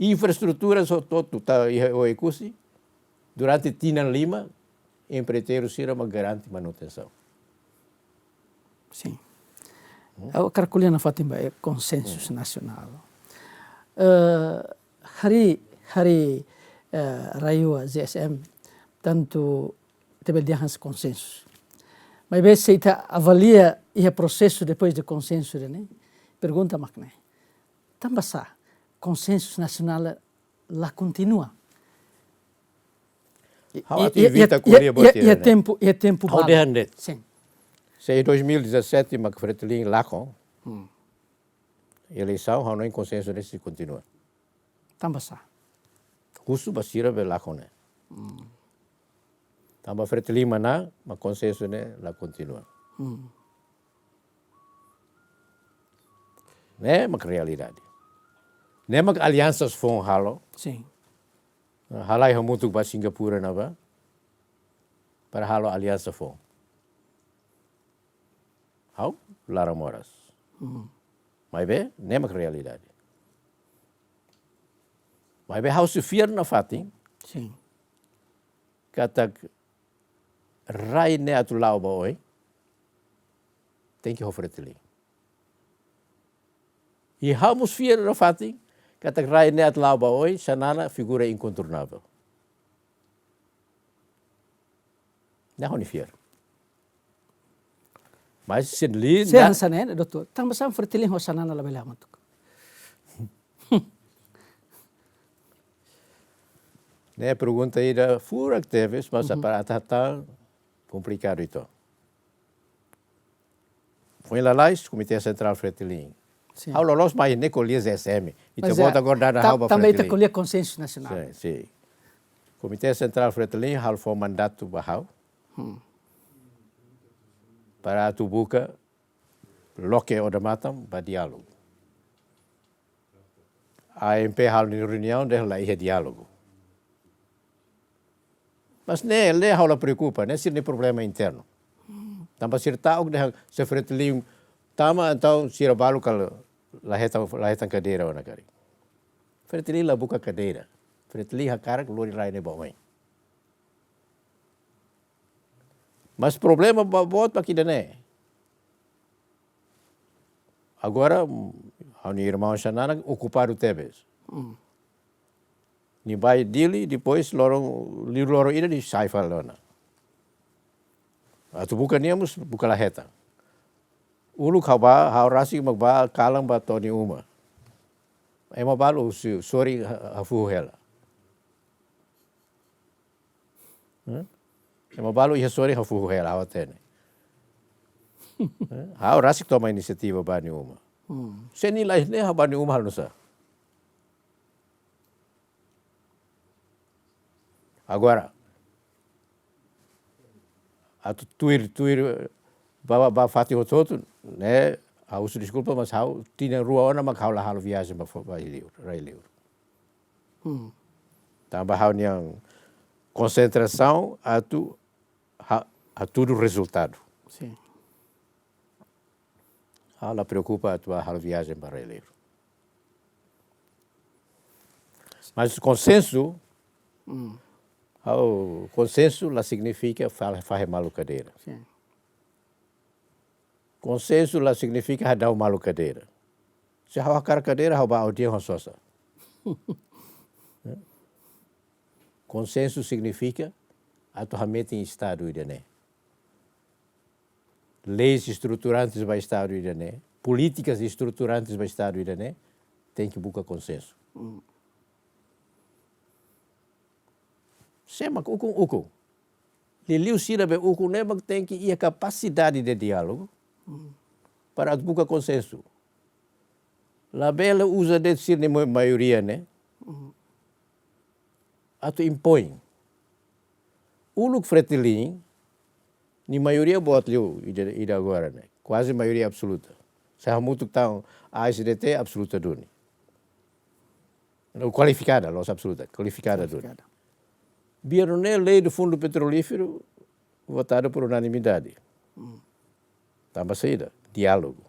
Infraestrutura hotu-hotu iha Oekusi, durante tinan lima, empreiteiru sira mak garante manutensaun. Sin. Hmm. Ha'u hakarak ko'alia nafatin ba, eh, konsensu, hmm, nasionál. Eh, harii, harii, eh, rai-li'ur Z S M, tantu ita bele dehan hanesan konsensu. Maibé se ita avalia iha prosesu depois de konsensu ne'e, pergunta mak ne'e. Tanbasá konsensu nasionál la kontinua? I, ha'u i, atu i, evita i, ko'alia i, buat i, sira-ne'e. Tempu, i tempu ha'u balu dehan de'it. Sin. Se dois mil e dezassete mak Fretilin lakon, hmm, eleisaun, ha'u hanoin konsensu ne'e sei kontinua. Tanbasá? Husu ba sira be lakon ne'e. Hmm. Tanba Fretilin manán, mak konsensu ne'e la kontinua. Hmm. Ne'e mak realidade. Ne'e mak aliansa foun halo. Sin. Halai hamutuk ba Singapura ne'ebá, para halo aliansa foun. Ha'u laran moras. Hmm. Maibé, ne'e mak realidade. Maibé ha'u sei fiar nafatin. Sin. Katak rai ne'e atu la'o ba oin, tenke ho Fretilin. I ha'u mós fiar nafatin, katak rai ne'e atu la'o ba oin, Xanana figura inkontornável. Ne'e ha'u-nia fiar. Mas se liu, se ne'e hanesan ne'e, doutór, tanbasá Fretilin ho Xanana labele hamutuk? Ne'e pergunta ida furak tebes, mas, uhum, para atu hatán komplikadu uitoan. Foin lalais, Komité Sentrál Fretilin. Sin. Ha'u loloos mai ne'e ko'alia Z S M. Ita, mas, eh, volta agora dada ta-, ha'u ba tanba ita Fretilin. Ko'alia konsensu nasionál. Sin, sin. Komité Sentrál Fretilin halo fó mandatu ba ha'u. Hmm. Para atu buka loke odamatan ba diálogu. A M P halo nia reuniaun dehan la iha diálogu. Mas ne'e, ne'e ha'u la preokupa, ne'e sira-nia problema internu. Tanba sira ta'uk dehan se Fretilin tama, entaun sira balu kala la hetan, la hetan kadeira ona karik. Fretilin la buka kadeira. Fretilin hakarak lori rai ne'e ba oin. Mas problema ba-, boot mak ida-ne'e. Agora, mm, ha'u-nia irmaun Xanana okupadu tebes. Mm. Nia bá Dili, depois loron, liuliu loron ida nia sai fali ona. Atu buka nia mós buka la hetan. Uluk ha'u bá, ha'u rasik mak bá kalan ba to'o nia uma. Ema balu husi sorin ha-, hafuhu hela. Eh? Ema balu iha sorin hafuhu hela, ha'u hatene. Eh? Ha'u rasik toma inisiativa bá nia uma. Hmm. Se nia la iha ne'e, ha'u bá nia uma halo nu'usá? Agora, atu tuir, tuir, ba, ba, ba fatin hotu-hotu, ne'e, ha'u husu deskulpa, mas ha'u tinan rua ona mak ha'u la halo viajen ba fo-, ba liur, rai-liur. Hmm. Tanba ha'u-nia konsentrasaun atu ha-, hatudu rezultadu. Sin. Ha'u la preokupa atu bá halo viajen ba rai-liur. Mas konsensu, hmm, ha'u konsensu la signifika fa-, fahe malu kadeira. Sin. Konsensu la signifika hadau malu kadeira. Se ha'u hakarak kadeira, ha'u bá audiénsia ho sosa. Konsensu signifika atu hametin Estadu ida-ne'e. Leis estruturantes ba Estadu ida-ne'e, polítikas estruturantes ba Estadu ida-ne'e, tenke buka konsensu. Mm. Sé mak ukun, ukun. Liuliu sira be ukun ne'e mak tenke iha kapasidade de diálogu para atu buka konsensu. Labele uza de'it sira-nia ma-, maioria ne'e atu impoin. Uluk Fretilin nia maioria boot liu ida, ida agora ne'e. Kuaze maioria absoluta. Se hamutuk tan A S D T absoluta duni. Não, kualifikada, la'ós absoluta, kualifikada duni. Kualifikada. Biar ne'e lei do Fundo Petrolífero votadu por unanimidade. Tanba saida? Diálogu.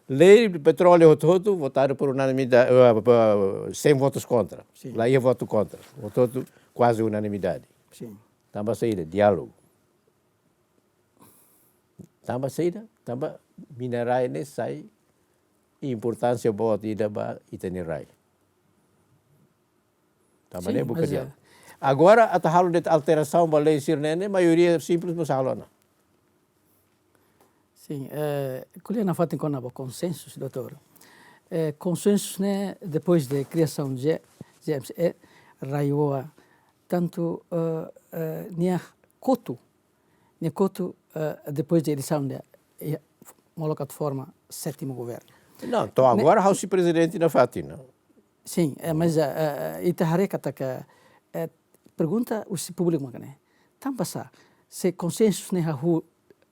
Lei do petróleo hotu-hotu votadu por unanimidade, eh, eh, sem votos contra. Sin. La iha votu kontra. Hotu-hotu kuaze unanimidade. Sin. Tanba saida? Diálogu. Tanba saida? Tanba mina-rai ne'e sai importánsia boot ida ba ita-nia rai. Tanba ne'e buka diálogu. Sin, mas, eh, agora atu halo de'it alterasaun ba lei sira-ne'e, maioria simples mós halo ona. Sin, eh, ko'alia nafatin kona-ba konsensu, doutór. Eh, konsensu ne'e, depois de kriasaun G-, G M C, eh, RAEOA, tantu, eh, eh, nia kotu, nia kotu, eh, depois de eleisaun ida, eh, molok atu forma sétimu governu. Não, to'o agora ha'u sei prezidente nafatin, não? Sin, eh, mas, eh, eh, ita haree katak, eh, pergunta husi públiku mak ne'e. Tanba sá, se konsensu ne'e hahú,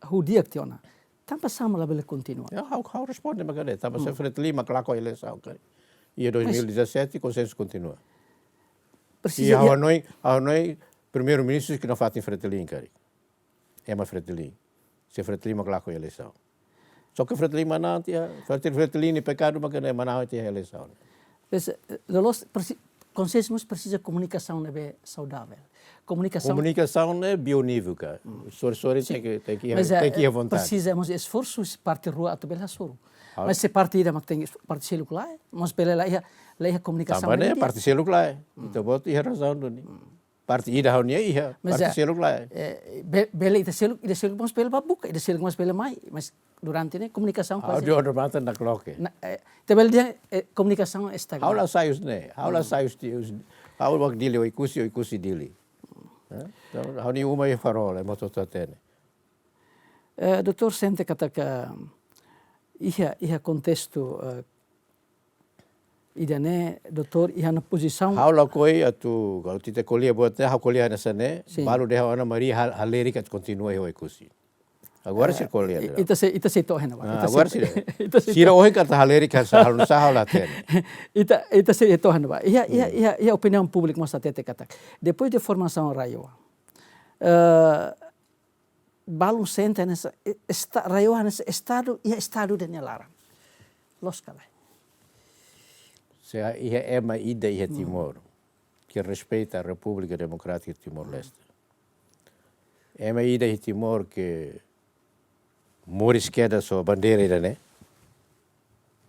hahú di'ak tiha ona, tanba sá mak labele kontinua? Ya, ha'u, ha'u responde mak ne'e. Tanba sá Fretilin mak lakon eleisaun karik. Iha dois mil e dezassete, konsensu kontinua. Presiza, ha'u hanoin, ha'u hanoin primeiru-ministru ke nafatin Fretilin karik. Ema Fretilin. Se Fretilin mak lakon eleisaun. Só ke Fretilin manán tiha, Fretilin, Fretilin nia pekadu mak ne'e manán tiha eleisaun. Mas, eh, loloos presi-, konsensu mós presiza komunikasaun ne'ebé saudavel. Komunikasaun. Komunikasaun ne'e bionivel ka. Sorin-sorin tenke, tenke iha, mas, eh, tenke iha vontade. Presiza mós esforsu husi parte rua atu bele hasoru. Mas se parte ida mak tenke, parte seluk lae, mós bele la iha, la iha komunikasaun. Tanba ne'e parte seluk lae. Ita-boot iha razaun duni. Parte ida ha'u-nian iha, mas parte seluk lae. Eh, be-, bele ida seluk, ida seluk mós bele bá buka, ida seluk mós bele mai, mas durante ne'e komunikasaun kuaze. Ha'u dehan matan nakloke. Na, eh, ita bele dehan, eh, komunikasaun estagna. Ha'u la sai husi ne'e, ha'u la sai husi, husi, ha'u mak Dili Oekusi, Oekusi Dili. Eh? Entaun, ha'u-nia uma iha Farol, ema hotu-hotu hatene. Eh, doutór sente katak iha, iha kontestu, eh, ida-ne'e, doutór, iha ona pozisaun. Ha'u lakohi atu, kalau ita ko'alia buat ne'e, ha'u ko'alia hanesan ne'e, sin, balu dehan ona Maria hal-, halerik atu kontinua iha Oekusi. Agora, eh, sira ko'alia, i-, ita sei, ita sei to'o iha ne'ebá. Ah, ita agora sei, sira. Ita sei to'o. Sira ohin katak halerik hanesan, halo nu'usá ha'u la hatene. Ita, ita sei to'o iha ne'ebá. Iha, iha, iha, iha opiniaun públiku mós hatete katak. Depois de formasaun RAEOA, eh, balun sente hanesan, e-, esta-, RAEOA hanesan Estadu, iha Estadu ida nia laran. Loos ka lae? Se iha ema ida iha Timor ke respeita Repúblika Demokrátika Timor-Leste. Ema ida iha Timor ke moris kedas ho bandeira ida-ne'e.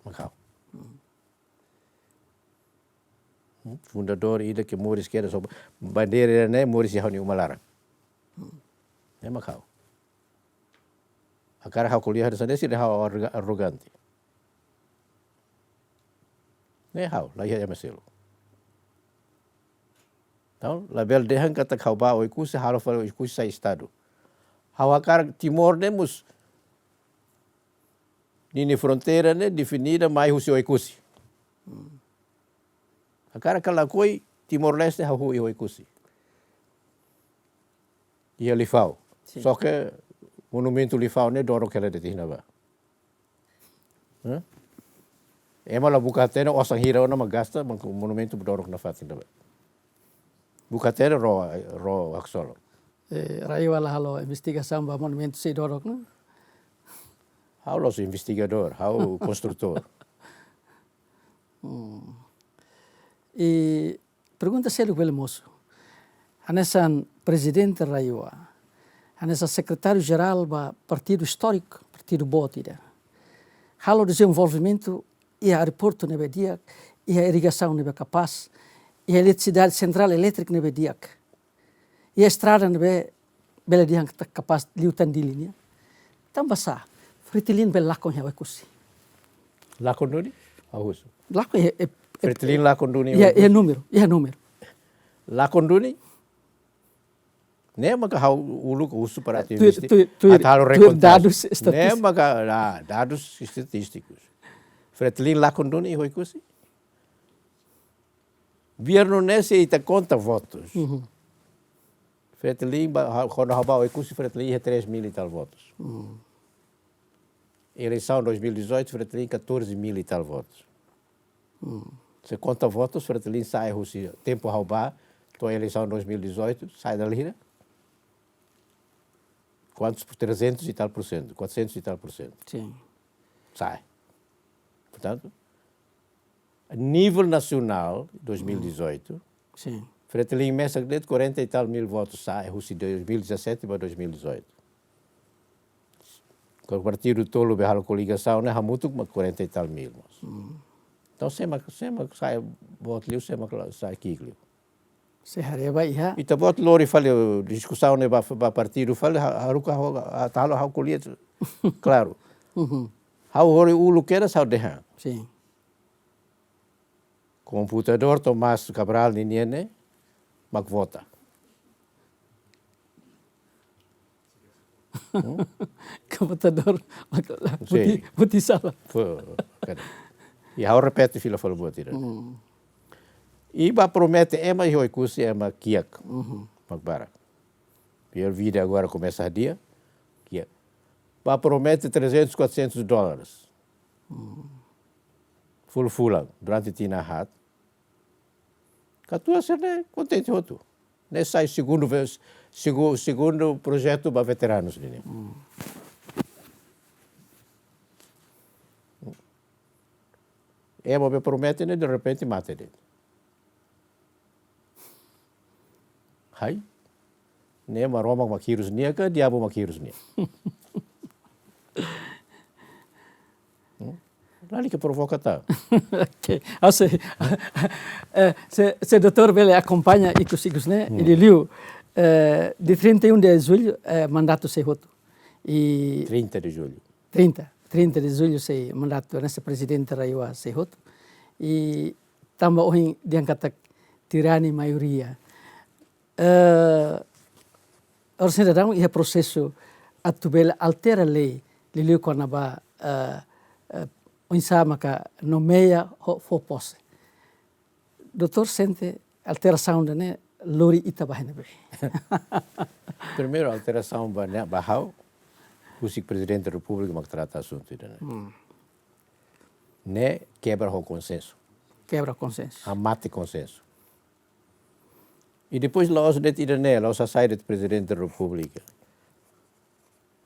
Mak ha'u. Fundadór ida ke moris kedas ho bandeira ida-ne'e, moris iha ha'u-nia uma laran. Ne'e mak ha'u. Hakarak ha'u ko'alia hanesan ne'e, sira dehan ha'u arroga-, arrogante. Ne'e ha'u, la iha ema seluk. Entaun, labele dehan katak ha'u bá Oekusi, halo fali Oekusi sai Estadu. Ha'u hakarak Timor ne'e mós ninia fronteira ne'e definida mai husi Oekusi. Hakarak ka lakohi, Timor-Leste hahú iha Oekusi. Iha Lifau. Sin. Só ke monumentu Lifau ne'e dorok hela de'it iha ne'ebá. Hah? Ema la buka hatene osan hira ona mak gasta, mak monumentu dorok nafatin ne'ebá. Buka hatene ró, ró haksolok. Eh, RAEOA la halo investigasaun ba monumentu sei dorok, no? Ha'u la'ós investigadór, ha'u konstrutór. Hmm. I pergunta seluk bele mosu. Hanesan prezidente RAEOA, hanesan sekretáriu jerál ba partidu istóriku, tidu boot ida. Halo dezenvolvimentu iha aeroportu ne'ebé di'ak, iha irrigasaun ne'ebé kapás, iha eletrisidade, sentrál elétrika ne'ebé di'ak, iha estrada ne'ebé bele dehan katak kapás liután Dili nian. Tanba sá, Fretilin bele lakon iha Oekusi? Lakon duni? Ha'u husu. Lakon iha, iha, iha, Fretilin lakon duni iha, Oekusi? Iha númeru, iha númeru. Lakon duni? Ne'e maka ha'u uluk husu para atu, eh, tuir, investi-, tuir, tuir, atu halo tuir rekontagem. Dadus estatístiku. Ne'e maka, ah, dadus estatístikus. Fretilin lakon duni iha Oekusi? Governu ne'e, se ita konta votus. Uhum. Fretilin ba, ha-, kuandu ha'u bá Oekusi, Fretilin iha três mil e tal votus. Uhum. Eleisaun dois mil e dezoito, Fretilin catorze mil e tal votus. Uhum. Se konta votus, Fretilin sa'e husi tempu ha'u bá, to'o eleisaun dois mil e dezoito, sa'e dala hira? Quantos por, trezentos e tal por cento, quatrocentos e tal por cento. Sin. Sa'e. Portantu, a nível nacional, dois mil e dezoito, sin, Fretilin mesak de'it quarenta e tal mil votus sa'e, husi dois mil e dezassete ba dois mil e dezoito. Kuandu partidu tolu be halo koligasaun ne'e, hamutuk mak quarenta e tal mil mós. Hmm. Entaun, sé mak, sé mak sa'e boot liu, sé mak la-, sa'e ki'ik liu. Se haree ba iha. Ita-boot lori fali, diskusaun ne'e ba, ba partidu fali, ha-, haruka ho, ha-, atu halo ha'u ko'alia, klaru. Uhum. Ha'u hori uluk kedas ha'u dehan. Sin. Komputadór Tomás Cabral ninian ne'e mak vota. Hmm? Komputadór, mak, sin, buti, buti sala. Fo, kada. I ha'u repete fila fali buat ida. Hmm. I bá promete ema iha Oekusi, ema kiak. Uhum. Mak barak. Biar vida agora komesa hadi'a, kiak. Bá promete trezentos, quatrocentos dólares. Hmm. Fulan-fulan, durante tinan haat. Katuas sira-ne'e kontente hotu. Ne'e sai segundu vez, segu-, segundu projetu ba veteranus ne'e. Hmm. Ema be promete ne'e, derrepente mate de'it. Hai? Ne'e Maromak mak hirus nia ka, diabu mak hirus nia? Hmm? Lalika provoka tan. Oke. Ah, se, eh, se, se doutór bele akompaña ikus-ikus ne'e, hmm, i liuliu, eh, dia trinta e um de julho, eh, mandatu sei hotu. I trinta de julho. Trinta, trinta de julho sei mandatu, ne'e sei prezidente RAEOA sei hotu. I tanba ohin dehan katak tirani maioria. Eh, oras ne'e daudaun iha prosesu atu bele altera lei, liuliu kona-ba, eh, eh, oinsá maka nomeia ho fó pose. Doutór sente alterasaun ida-ne'e lori ita ba iha ne'ebé? Primeiru, alterasaun ba ne'e, ba ha'u, husik Prezidente Repúblika mak trata asuntu ida-ne'e. Hmm. Ne'e kebra ho konsensu. Kebra konsensu. Hamate konsensu. I depois la'ós de'it ida-ne'e, la'ós hasai de'it Prezidente Repúblika.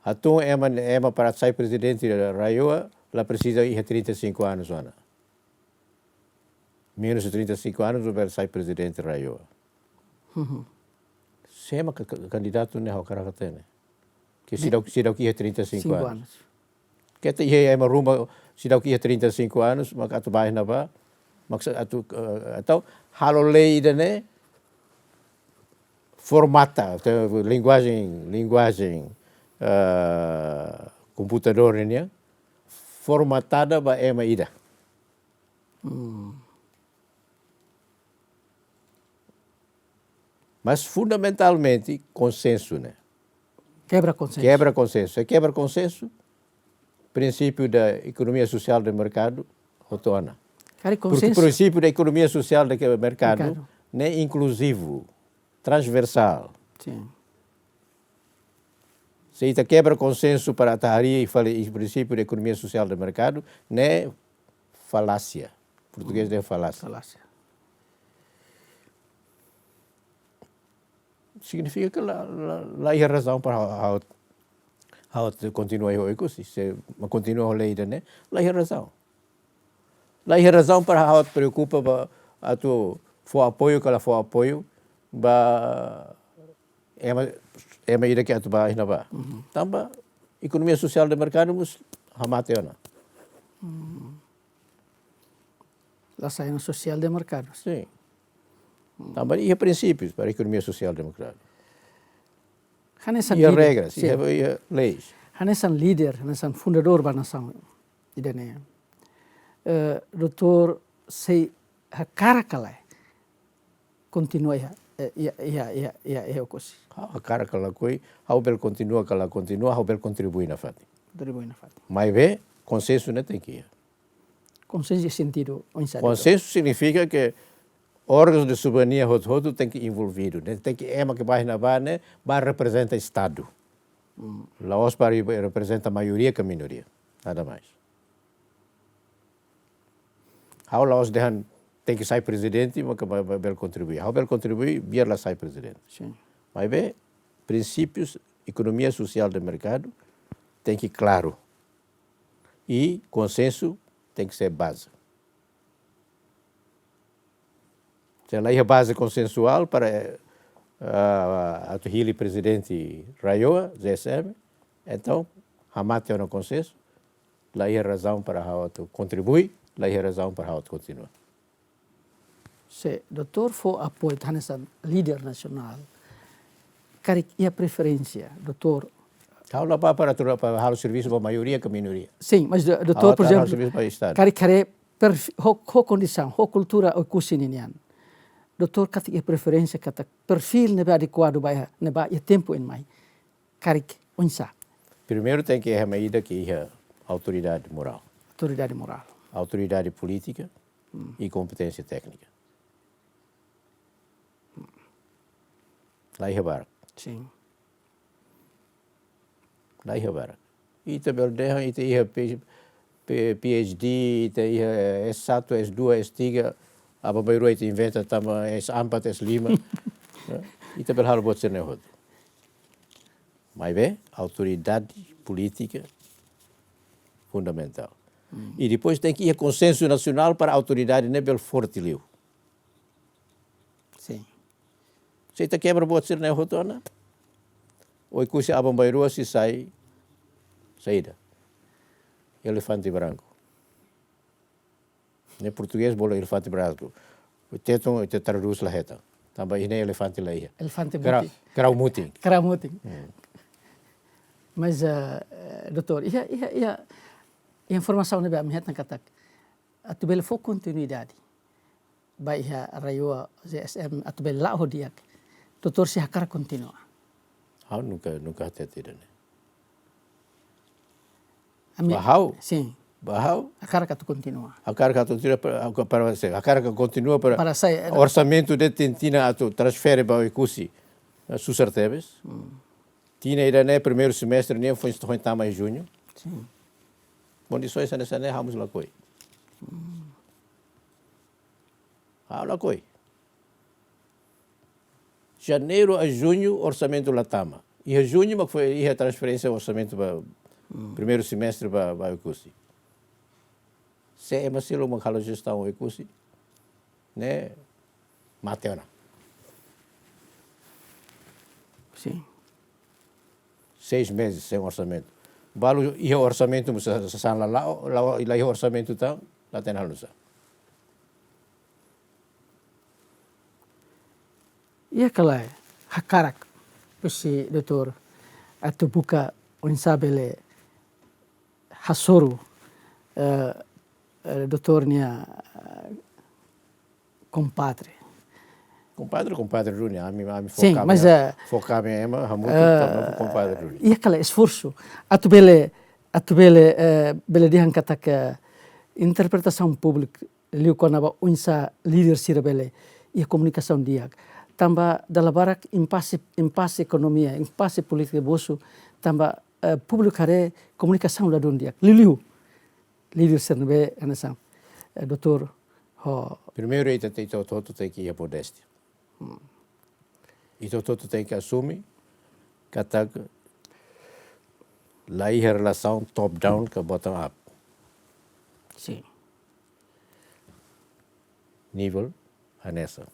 Hatún ema, ema para sai prezidente RAEOA, la presiza iha trinta e cinco anos ona. Menos de trinta e cinco anos, bele sai prezidente RAEOA. Uhum. Sé mak ka-, kandidatu ne'e ha'u hakarak hatene. Ke, ne'e, seidauk, seidauk iha trinta e cinco anos. Cinco anos. Keta iha ema ruma seidauk iha trinta e cinco anos, mak atu bá iha ne'ebá, mak sa-, atu, eh, entaun halo lei ida-ne'e formata, te-, linguajen, linguajen, eh, komputadór nian, formatada ba ema ida. Hmm. Mas fundamentalmente konsensu, ne'e? Kebra konsensu. Kebra konsensu. Se kebra konsensu, princípio da economia social de mercado, hotu ona. Karik konsensu. Porque o princípio da economia social de mercado, mercado, ne'e inkluzivu, transversál. Sin. Se ita kebra konsensu para atu harii fali princípio da economia social de mercado, ne'e falásia. Portugés, hmm, dehan falásia. Falásia. Signifika ke la, la, la iha razaun para ha'u, ha'u, ha'u kontinua iha Oekusi, se, se mak kontinua ho lei ida-ne'e, la iha razaun. La iha razaun para ha'u preokupa ba atu fó apoiu ka la fó apoiu ba ema, ema ida ke atu bá iha ne'ebá. Mhm. Tanba Ekonomia sosiál de merkadu mós hamate ona. La sai ona sosiál de merkadu. Sin. Tanba iha prinsípius para ekonomia sosiál de merkadu. Hanesan iha líder, regras, sin, iha, iha leis. Hanesan líder, hanesan fundadór ba nasaun ida-ne'e. Eh, doutór sei hakarak ka lae kontinua iha, eh, iha, iha, iha, iha, iha Oekusi? Ha'u hakarak ka lakohi, ha'u bele kontinua ka la kontinua, ha'u bele kontribui nafatin. Kontribui nafatin. Maibé, konsensu ne'e tenke iha. Konsensu iha sentidu oinsá, doutór? Konsensu signifika ke órgauns de soberania hotu-hotu tenke envolvidu, ne'e tenke ema ke bá iha ne'ebá ne'e bá reprezenta Estadu. Hmm. La'ós para reprezenta maioria ka minoria. Nada mais. Ha'u la'ós dehan tenke sai prezidente, maka ba, ba, bele kontribui. Ha'u bele kontribui, biar la sai prezidente. Sin. Maibé, prinsípius ekonomia sosiál de merkadu tenke klaru. I konsensu tenke ser baze. Se la iha baze konsensuál para, eh, atu hili prezidente RAEOA, Z S M, entaun, hamate ona konsensu, la iha razaun para ha'u atu kontribui, la iha razaun para ha'u atu kontinua. Se doutór fó apoiu hanesan líder nasionál, karik iha preferénsia, doutór? Ha'u la bá para atu, para halo servisu ba maioria ka minoria. Sin, mas do-, doutór, ha'u atu halo servisu ba Estadu. Karik haree perfi-, ho, ho kondisaun, ho kultura Oekusi ninian. Doutór katak iha preferénsia katak perfíl ne'ebé adekuadu ba iha, ne'ebá iha tempu oin mai. Karik oinsá? Primeiru tenke iha ema ida ke iha autoridade morál. Autoridade morál. Autoridade polítika. Hmm. I kompeténsia téknika. La iha barak. Sin. La iha barak. Ita bele dehan, ita iha P-, P-, P H D, ita iha S satu, S dua, S tiga, aban-bainrua ita inventa tama S empat, S lima. Ita bele halo buat sira-ne'e hotu. Maibé, autoridade polítika fundamentál. Hmm. I depois tenke iha konsensu nasionál para autoridade ne'e bele forte liu. Sin. Se ita kebra buat sira-ne'e hotu ona, Oekusi aban-bainrua sei sai saida? Elefante branku. Ne'e portugés bolu elefante branku. Tetun ita tradús la hetan. Tanba iha ne'e elefante la iha. Elefante kra-, mutin. Krauk-mutin. Krauk-mutin. Hmm. Mas, eh, eh, doutór, iha, iha, iha, iha informasaun ne'ebé ami hetan katak atu bele fó kontinuidade ba iha RAEOA Z S M atu bele la'o di'ak, doutór sei hakarak kontinua? Ha'u nunka, nunka hatete ida-ne'e. Ami, ba ha'u? Sin. Ba ha'u? Hakarak atu kontinua. Hakarak atu kontinua para, para, para, hakarak kontinua para, para sai, eh, orsamentu de'it tinan atu transfere ba Oekusi, eh, susar tebes. Hmm. Tinan ida-ne'e primeiru semestre ne'e foin, foin tama iha juñu. Sin. Kondisoens hanesan ne'e ha'u mós lakohi. Hmm. Ha'u lakohi. Janeiru a juñu orsamentu la tama. Iha juñu mak foin iha transferénsia orsamentu ba, hmm, primeiru semestre ba, ba Oekusi. Se ema seluk mak halo jestaun Oekusi, ne'e mate ona. Sin. Seis meses sem orçamento. Balu iha orsamentu, mas sa-, sa-, sasán la, la, la, la iha orsamentu tan, la hatene halo nusá. Iha ka lae hakarak husi doutór atu buka oinsá bele hasoru, eh, eh, doutór nia, eh, kompadre. Kompadre, kompadre duni, ami, ami, sin, foka mas, ami, eh, foka ami ema, hamutuk, eh, torna kompadre duni. Iha ka lae esforsu atu bele, atu bele, eh, bele dehan katak interpretasaun públika liu kona-ba oinsá líder sira bele iha komunikasaun di'ak. Tanba dala barak impase, impase ekonomia, impase polítika bosu, tanba, eh, públiku haree komunikasaun ladún di'ak. Liuliu líder sira ne'ebé hanesan, eh, doutór ho. Primeiru, ita te-, ita hotu-hotu tenke iha modéstia. Hmm. Ita hotu-hotu tenke asume katak la iha relasaun top down ka bottom up. Sin. Nivel hanesan.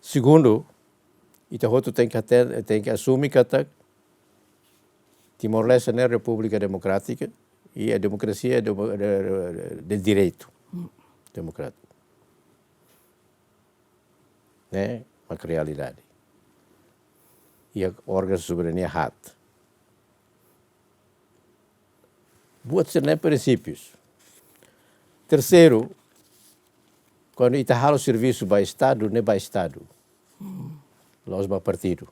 Segundu, ita hotu tenke aten-, tenke asume katak Timor-Leste ne'e repúblika demokrátika, i a demokrasia é demo-, de, de, de direitu demokrátiku. Ne'e mak realidade. Iha órgaun soberania haat. Buat sira-ne'e prinsípius. Terseiru, kuandu ita halo servisu ba Estadu, ne'e ba Estadu. La'ós ba partidu.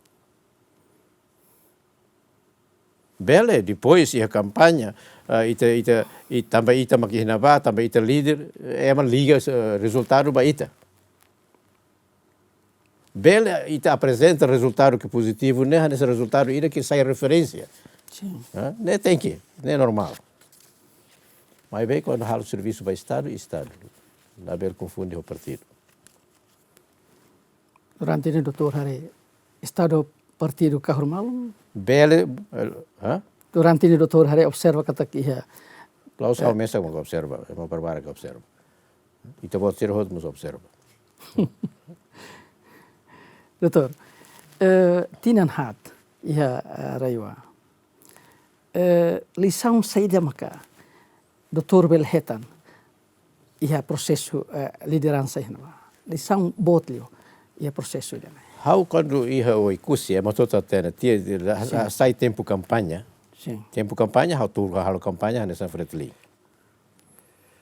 Bele, depois iha kampaña, ah, ita, ita, i tanba ita mak iha ne'ebá, tanba ita líder, eh, ema liga, eh, rezultadu ba ita. Bele ita aprezenta rezultadu ke pozitivu, ne'e hanesan rezultadu ida ke sai referénsia. Sin. Ah, ne'e tenke, ne'e normál. Maibé kuandu halo servisu ba Estadu, Estadu. Labele konfunde ho partidu. Durante ne'e doutór haree Estadu partidu kahur malu? Bele, eh, ha? Durante ne'e doutór haree observa katak iha. La'ós ha'u mesak mak observa, ema barak observa. Ita-boot sira hotu mós observa. Doutór, eh, tinan haat iha, eh, RAEOA. Eh, lisaun saida maka doutór bele hetan iha prosesu, eh, lideransa iha ne'ebá? Lisaun boot liu iha prosesu ida-ne'e. Ha'u kuandu iha Oekusi, ema hotu hatene tiha, la, sin, hasai tempu kampaña. Sin. Tempu kampaña, ha'u tuur halo kampaña hanesan Fretilin.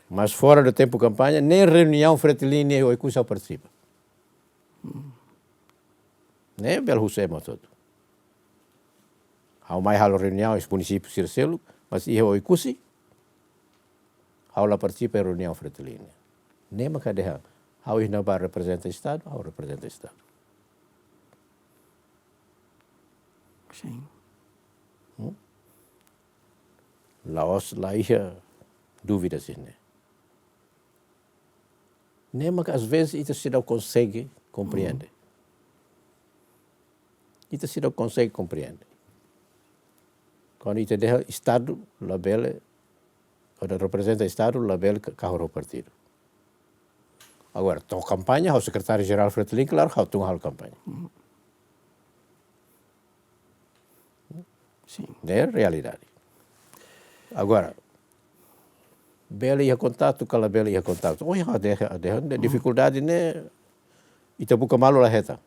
Mas fora de tempu kampaña, nein reuniaun Fretilin iha Oekusi ha'u partisipa. Ne'e bele husu ema hotu. Ha'u mai halo reuniaun iha munisípiu sira seluk, mas iha Oekusi, ha'u la partisipa reuniaun Fretilin. Ne'e maka dehan, ha'u iha ne'ebá reprezenta Estadu, ha'u reprezenta Estadu. Sin. Hmm? La'ós la iha dúvida sira-ne'e. Ne'e maka às vezes ita seidauk konsege komprende. Ita seidauk konsege komprende. Kuandu ita dehan Estadu labele, kuandu reprezenta Estadu labele ka-, kahur ho partidu. Agora, to'o kampaña, ha'u sekretáriu jerál Fretilin, klaru, ha'u tun halo kampaña. Sin. Ne'e realidade. Agora, bele iha kontaktu, ka labele iha kontaktu. Oh, ya, ada, ada, ada difikuldade ne'e, ita buka malu la hetan.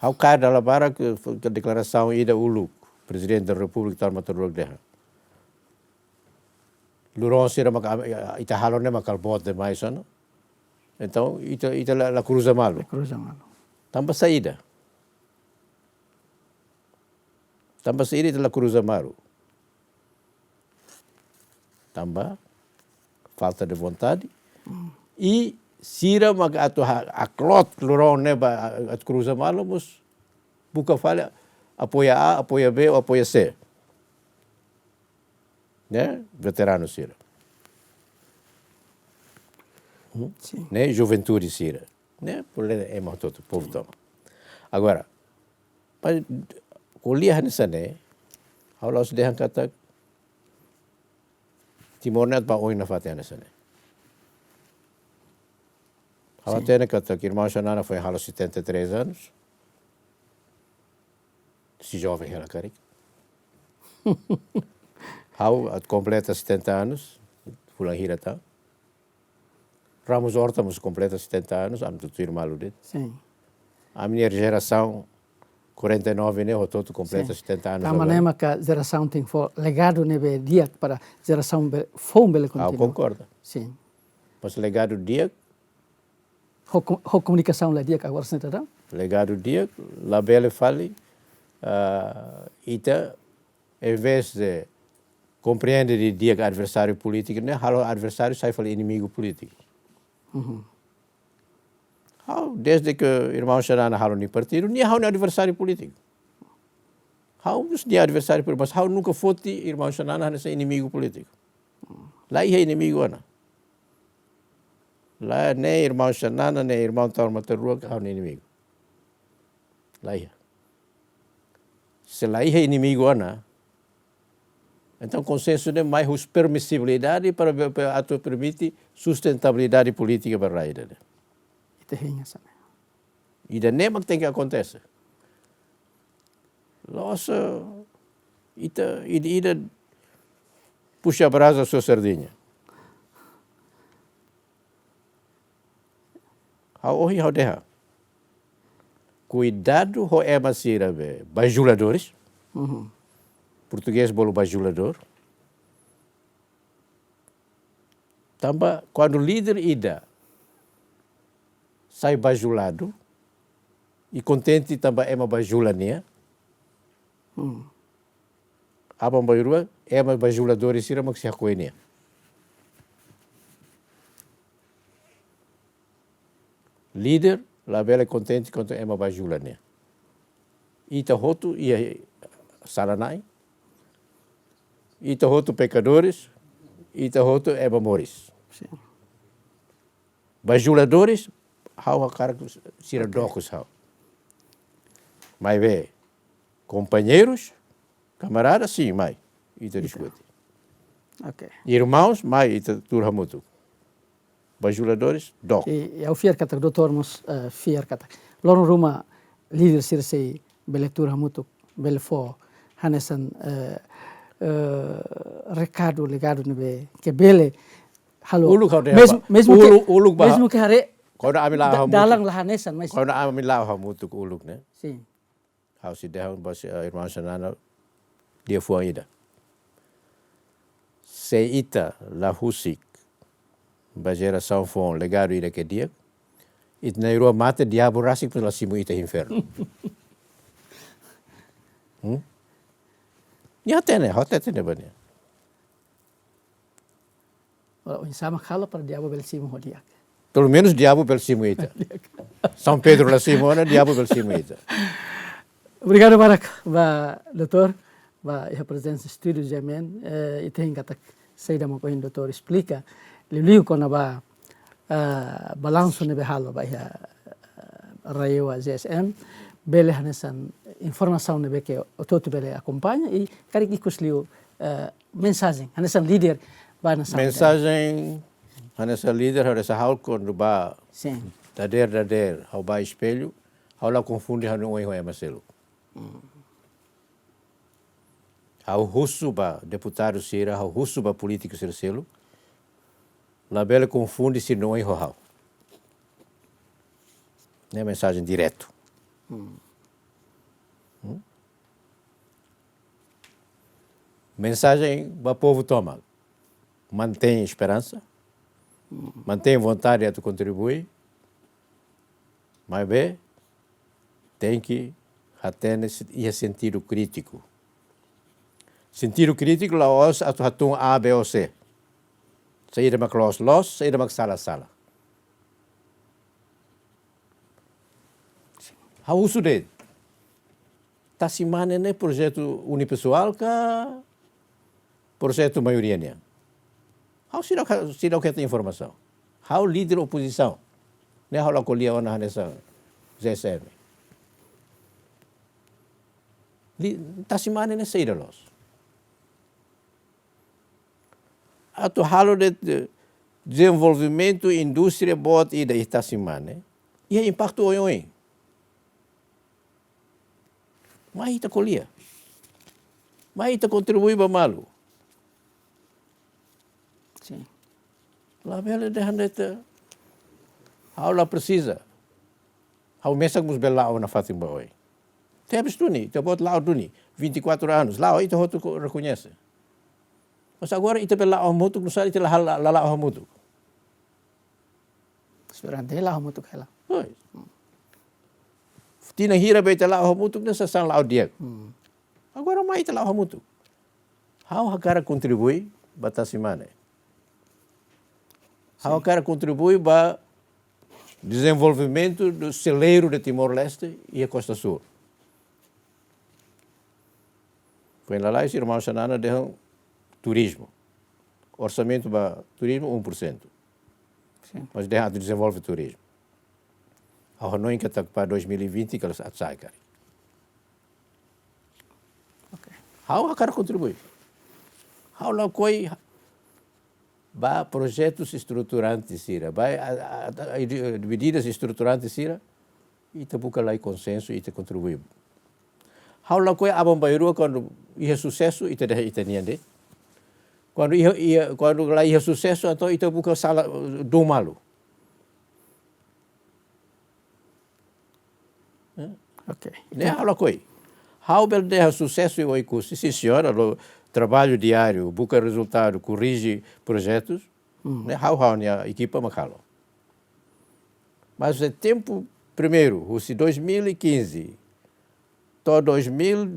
Ha'u kaer dala barak ke, ke deklarasaun ida uluk, Prezidente da Repúblika Dr. Artur Lima dehan. Loron sira maka, ita halo ne'e maka boot demais ona. Entaun, ita, ita la, la kruza malu. La kruza malu. Tanba saida? Tanba saida ita la kruza malu? Tanba falta de vontade. Mm. I sira maka atu ha-, haklot loron ne'e ba atu kruza malu, mós buka fali apoia A, apoia B, ou apoia C. Ne'e? Veteranu sira. Hmm? Sin. Ne'e? Juventude sira. Ne'e? Problema ema hotu, povu tomak. Agora, pa-, ko'alia hanesan ne'e, ha'u la'ós dehan katak Timor ne'e atu ba oin nafatin hanesan ne'e. Ha'u, sin, hatene katak irmaun Xanana foin halo setenta e três anos. Se joven hela karik. Ha'u atu kompleta setenta anos, fulan hira tan. Ramos Horta mós kompleta setenta anos, ami tutuir malu de'it. Sin. Ami-nia jerasaun quarenta e nove ne'e hotu-hotu kompleta, sin, setenta anos agora. Tanba ne'e maka jerasaun tenke fó legadu ne'ebé di'ak para jerasaun be-, foun bele, ha'u kontinua, konkorda. Sin. Mas legadu di'ak, ho ko-, ho komunikasaun la di'ak agora, sin, entaun? Legadu di'ak, labele fali, ah, ita, em vez de komprende didi'ak adversáriu polítiku ne'e, halo adversáriu sai fali inimigu polítiku. Mhm. Ha'u, desde ke irmaun Xanana halo nia partidu, nia ha'u-nia adversáriu polítiku. Ha'u mós nia adversáriu polítiku, mas ha'u nunka foti irmaun Xanana hanesan inimigu polítiku. La iha inimigu ona. La ne'e irmaun Xanana, ne'e irmaun Taur Matan Ruak ha'u-nia inimigu. La iha. Se la iha inimigu ona, entaun konsensu ne'e mai husi permisibilidade para be-, be-, atu permite sustentabilidade polítika ba rai ida-ne'e. Ita hein hanesan ne'e. Ida-ne'e mak tenke akontese. La'ós, eh, ita ida-idak puxa brasa sua sardiña. Ha'u ohin ha'u dehan. Kuidadu ho ema sira be bajuladores. Uhum. Portugés bolu bajuladór. Tanba kuandu líder ida sai bajuladu i kontente tanba ema bajula nia, hmm, aban-bainrua ema bajuladores sira mak sei hakoi nia. Líder labele kontente kuandu ema bajula nia. Ita hotu iha sala-na'in. Ita hotu pekadores. Ita hotu ema moris. Sin. Bajuladores, ha'u hakarak sira, ok, dokus ha'u. Maibé, kompañeirus, kamarada, sin, mai ita, ita diskute. Ok. Irmauns, mai ita tuur hamutuk. Bajuladores, dook. I, i ha'u fiar katak doutór mós, eh, fiar katak loron ruma líder sira sei bele tuur hamutuk, bele fó hanesan, eh, eh, rekadu, legadu ne'ebé ke bele halo. Uluk ha'u dehan, mezmu, ba, mezmu ke, uluk, uluk ba, mezmu ke haree, kuandu ami la'o da-, hamutuk, dalan la hanesan, mas kuandu ami la'o hamutuk uluk ne'e. Sin. Ha'u sei dehan ba, eh, irmaun Xanana, liafuan ida. Se ita la husik ba jerasaun foun legadu ida ke di'ak, ita na'in-rua mate, diabu rasik mós la simu ita iha infernu. Hmm? Nia hatene, ha'u hatene ba nia. Oinsá mak halo para diabu bele simu ho di'ak. Pelumenus diabu bele simu ita. Di'ak. São Pedro la simu ona, diabu bele simu ita. Obrigadu barak ba doutór, ba iha prezensa estúdiu GMN, eh, ita hein katak saida mak ohin doutór esplika, liuliu kona-ba, eh, balansu ne'ebé halo ba iha, eh, RAEOA GSM, bele hanesan informasaun ne'ebé ke hotu-hotu bele akompaña, i karik ikus liu, eh, mensajen, hanesan líder ba nasaun ida. Mensajen, hanesan líder, hanesan ha'u kuandu bá, sin, dadeer-dadeer, ha'u bá espellu, ha'u la konfunde ha'u-nia oin ho ema seluk. Hmm. Ha'u husu ba deputadu sira, ha'u husu ba polítiku sira seluk, labele konfunde sira-nia oin ho ha'u. Ne'e mensajen diretu. Hmm. Hmm? Mensajen ba povu tomak. Mantein esperansa. Mantein vontade atu kontribui. Maibé, tenke hatene se-, iha sentidu krítiku. Sentidu krítiku la'ós atu hatún A, B ou C. Saida mak loos, loos, saida mak sala, sala. Ha'u husu de'it. Tasi Mane ne'e projetu unipessoal ka projetu maioria nian? Ha'u seidauk, seidauk hetan informasaun. Ha'u líder opozisaun. Ne'e ha'u la ko'alia ona hanesan GSM. Li-, Tasi Mane ne'e saida loos? Atu halo de'it, eh, dezenvolvimentu indústria boot ida iha Tasi Mane, iha impaktu oioin. Mai ita ko'alia. Mai ita kontribui ba malu. Sin. Labele dehan de'it, ha'u la presiza. Ha'u mesak mós bele la'o nafatin ba oin. Tebes duni, ita-boot la'o duni, vinte e quatro anos, la'o, ita hotu ko-, rekoñese. Mas agora ita bele la'o hamutuk, nusá ita la, la, la la'o hamutuk? Esperante la'o hamutuk hela. Pois. Tinan hira be ita la'o hamutuk, ne'e sasán la'o di'ak. Hmm. Agora mai ita la'o hamutuk. Ha'u hakarak kontribui ba Tasi Mane. Ha'u, sin, hakarak kontribui ba dezenvolvimentu do seleiru de Timor-Leste iha Costa Sul. Foin lalais irmaun Xanana dehan turizmu. Orsamentu ba turizmu um por cento. Sin. Mas dehan atu dezenvolve turizmu. Ha'u hanoin katak ba dois mil e vinte kala atu sa'e karik. Ok. Ha'u hakarak kontribui. Ha'u lakohi ba projetus estruturante sira, ba, a, a, a, a, medidas estruturantes sira, ita buka lai konsensu, ita kontribui. Ha'u lakohi aban-bainrua kuandu iha susesu, ita dehan ita-nian de'it. Kuandu iha, iha, kuandu la iha susesu, entaun ita buka sala, eh, dumalu. Eh? Ok. Ne'e ha'u lakohi. Ha'u bele dehan susesu iha Oekusi, sim senhor, halo traballu diáriu, buka rezultadu, korrije projetus. Hmm. Ne'e ha'u, ha'u-nia ekipa mak halo. Mas iha tempu primeiru, husi dois mil e quinze to'o dois mil e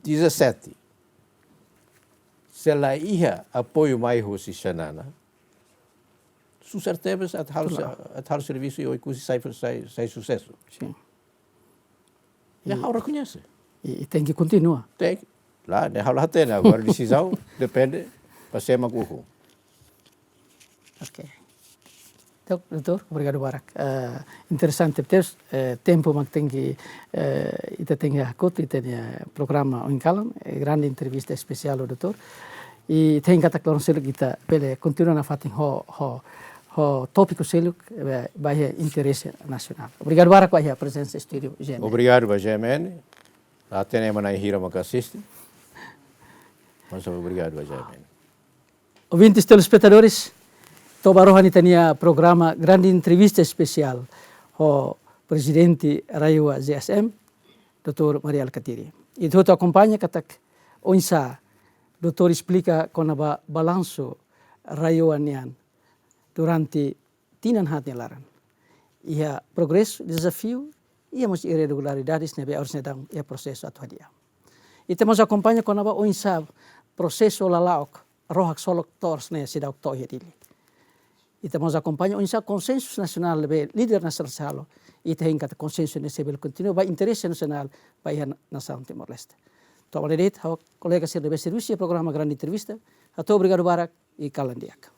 dezassete, se la iha apoiu mai husi Xanana, susar tebes atu halo se-, Klaru. atu halo servisu iha Oekusi sai, sai, sai susesu. Sim. Ne'e ha'u rekoñese. I, i tenke kontinua. Tenke. Lae, ne'e ha'u la hatene. Agora desizaun depende ba sé mak ukun. Ok. Entaun, doutór, obrigadu barak. Eh, interesante tebes, eh, tempu mak tenke, eh, ita tenke hakotu ita-nia programa ohin kalan, eh, grande entrevista espesiál ho doutór. I tenke katak loron seluk ita bele kontinua nafatin ho, ho, ho tópiku seluk, eh, ba iha interese nasionál. Obrigadu barak ba iha prezensa estúdiu G M N. Obrigadu ba G M N. La hatene ema na'in hira mak asiste. Mas obrigadu ba G M N. Ouvintes, telespetadores, to'o ba rohan ita-nia programa Grande Entrevista Espesiál ho Prezidente RAEOA-ZEESM, doutór Mari Alkatiri. Ita hotu akompaña katak oinsá doutór esplika kona-ba balansu RAEOA nian durante tinan haat nia laran. Iha progresu, dezafiu, iha mós irregularidades ne'ebé oras ne'e daudaun iha prosesu atu hadi'a. Ita mós akompaña kona-ba oinsá prosesu lala'ok rohak solok to'o oras ne'e seidauk to'o iha Dili. Ita mós akompaña oinsá konsensu nasionál ne'ebé líder nasionál sei halo, ita hein katak konsensu ne'e sei bele kontinua ba interese nasionál ba iha nasaun Timor-Leste. To'o maibé de'it, ha'u kolega sira ne'ebé servisu iha programa Grande Entrevista, hato'o obrigadu barak i kalan di'ak.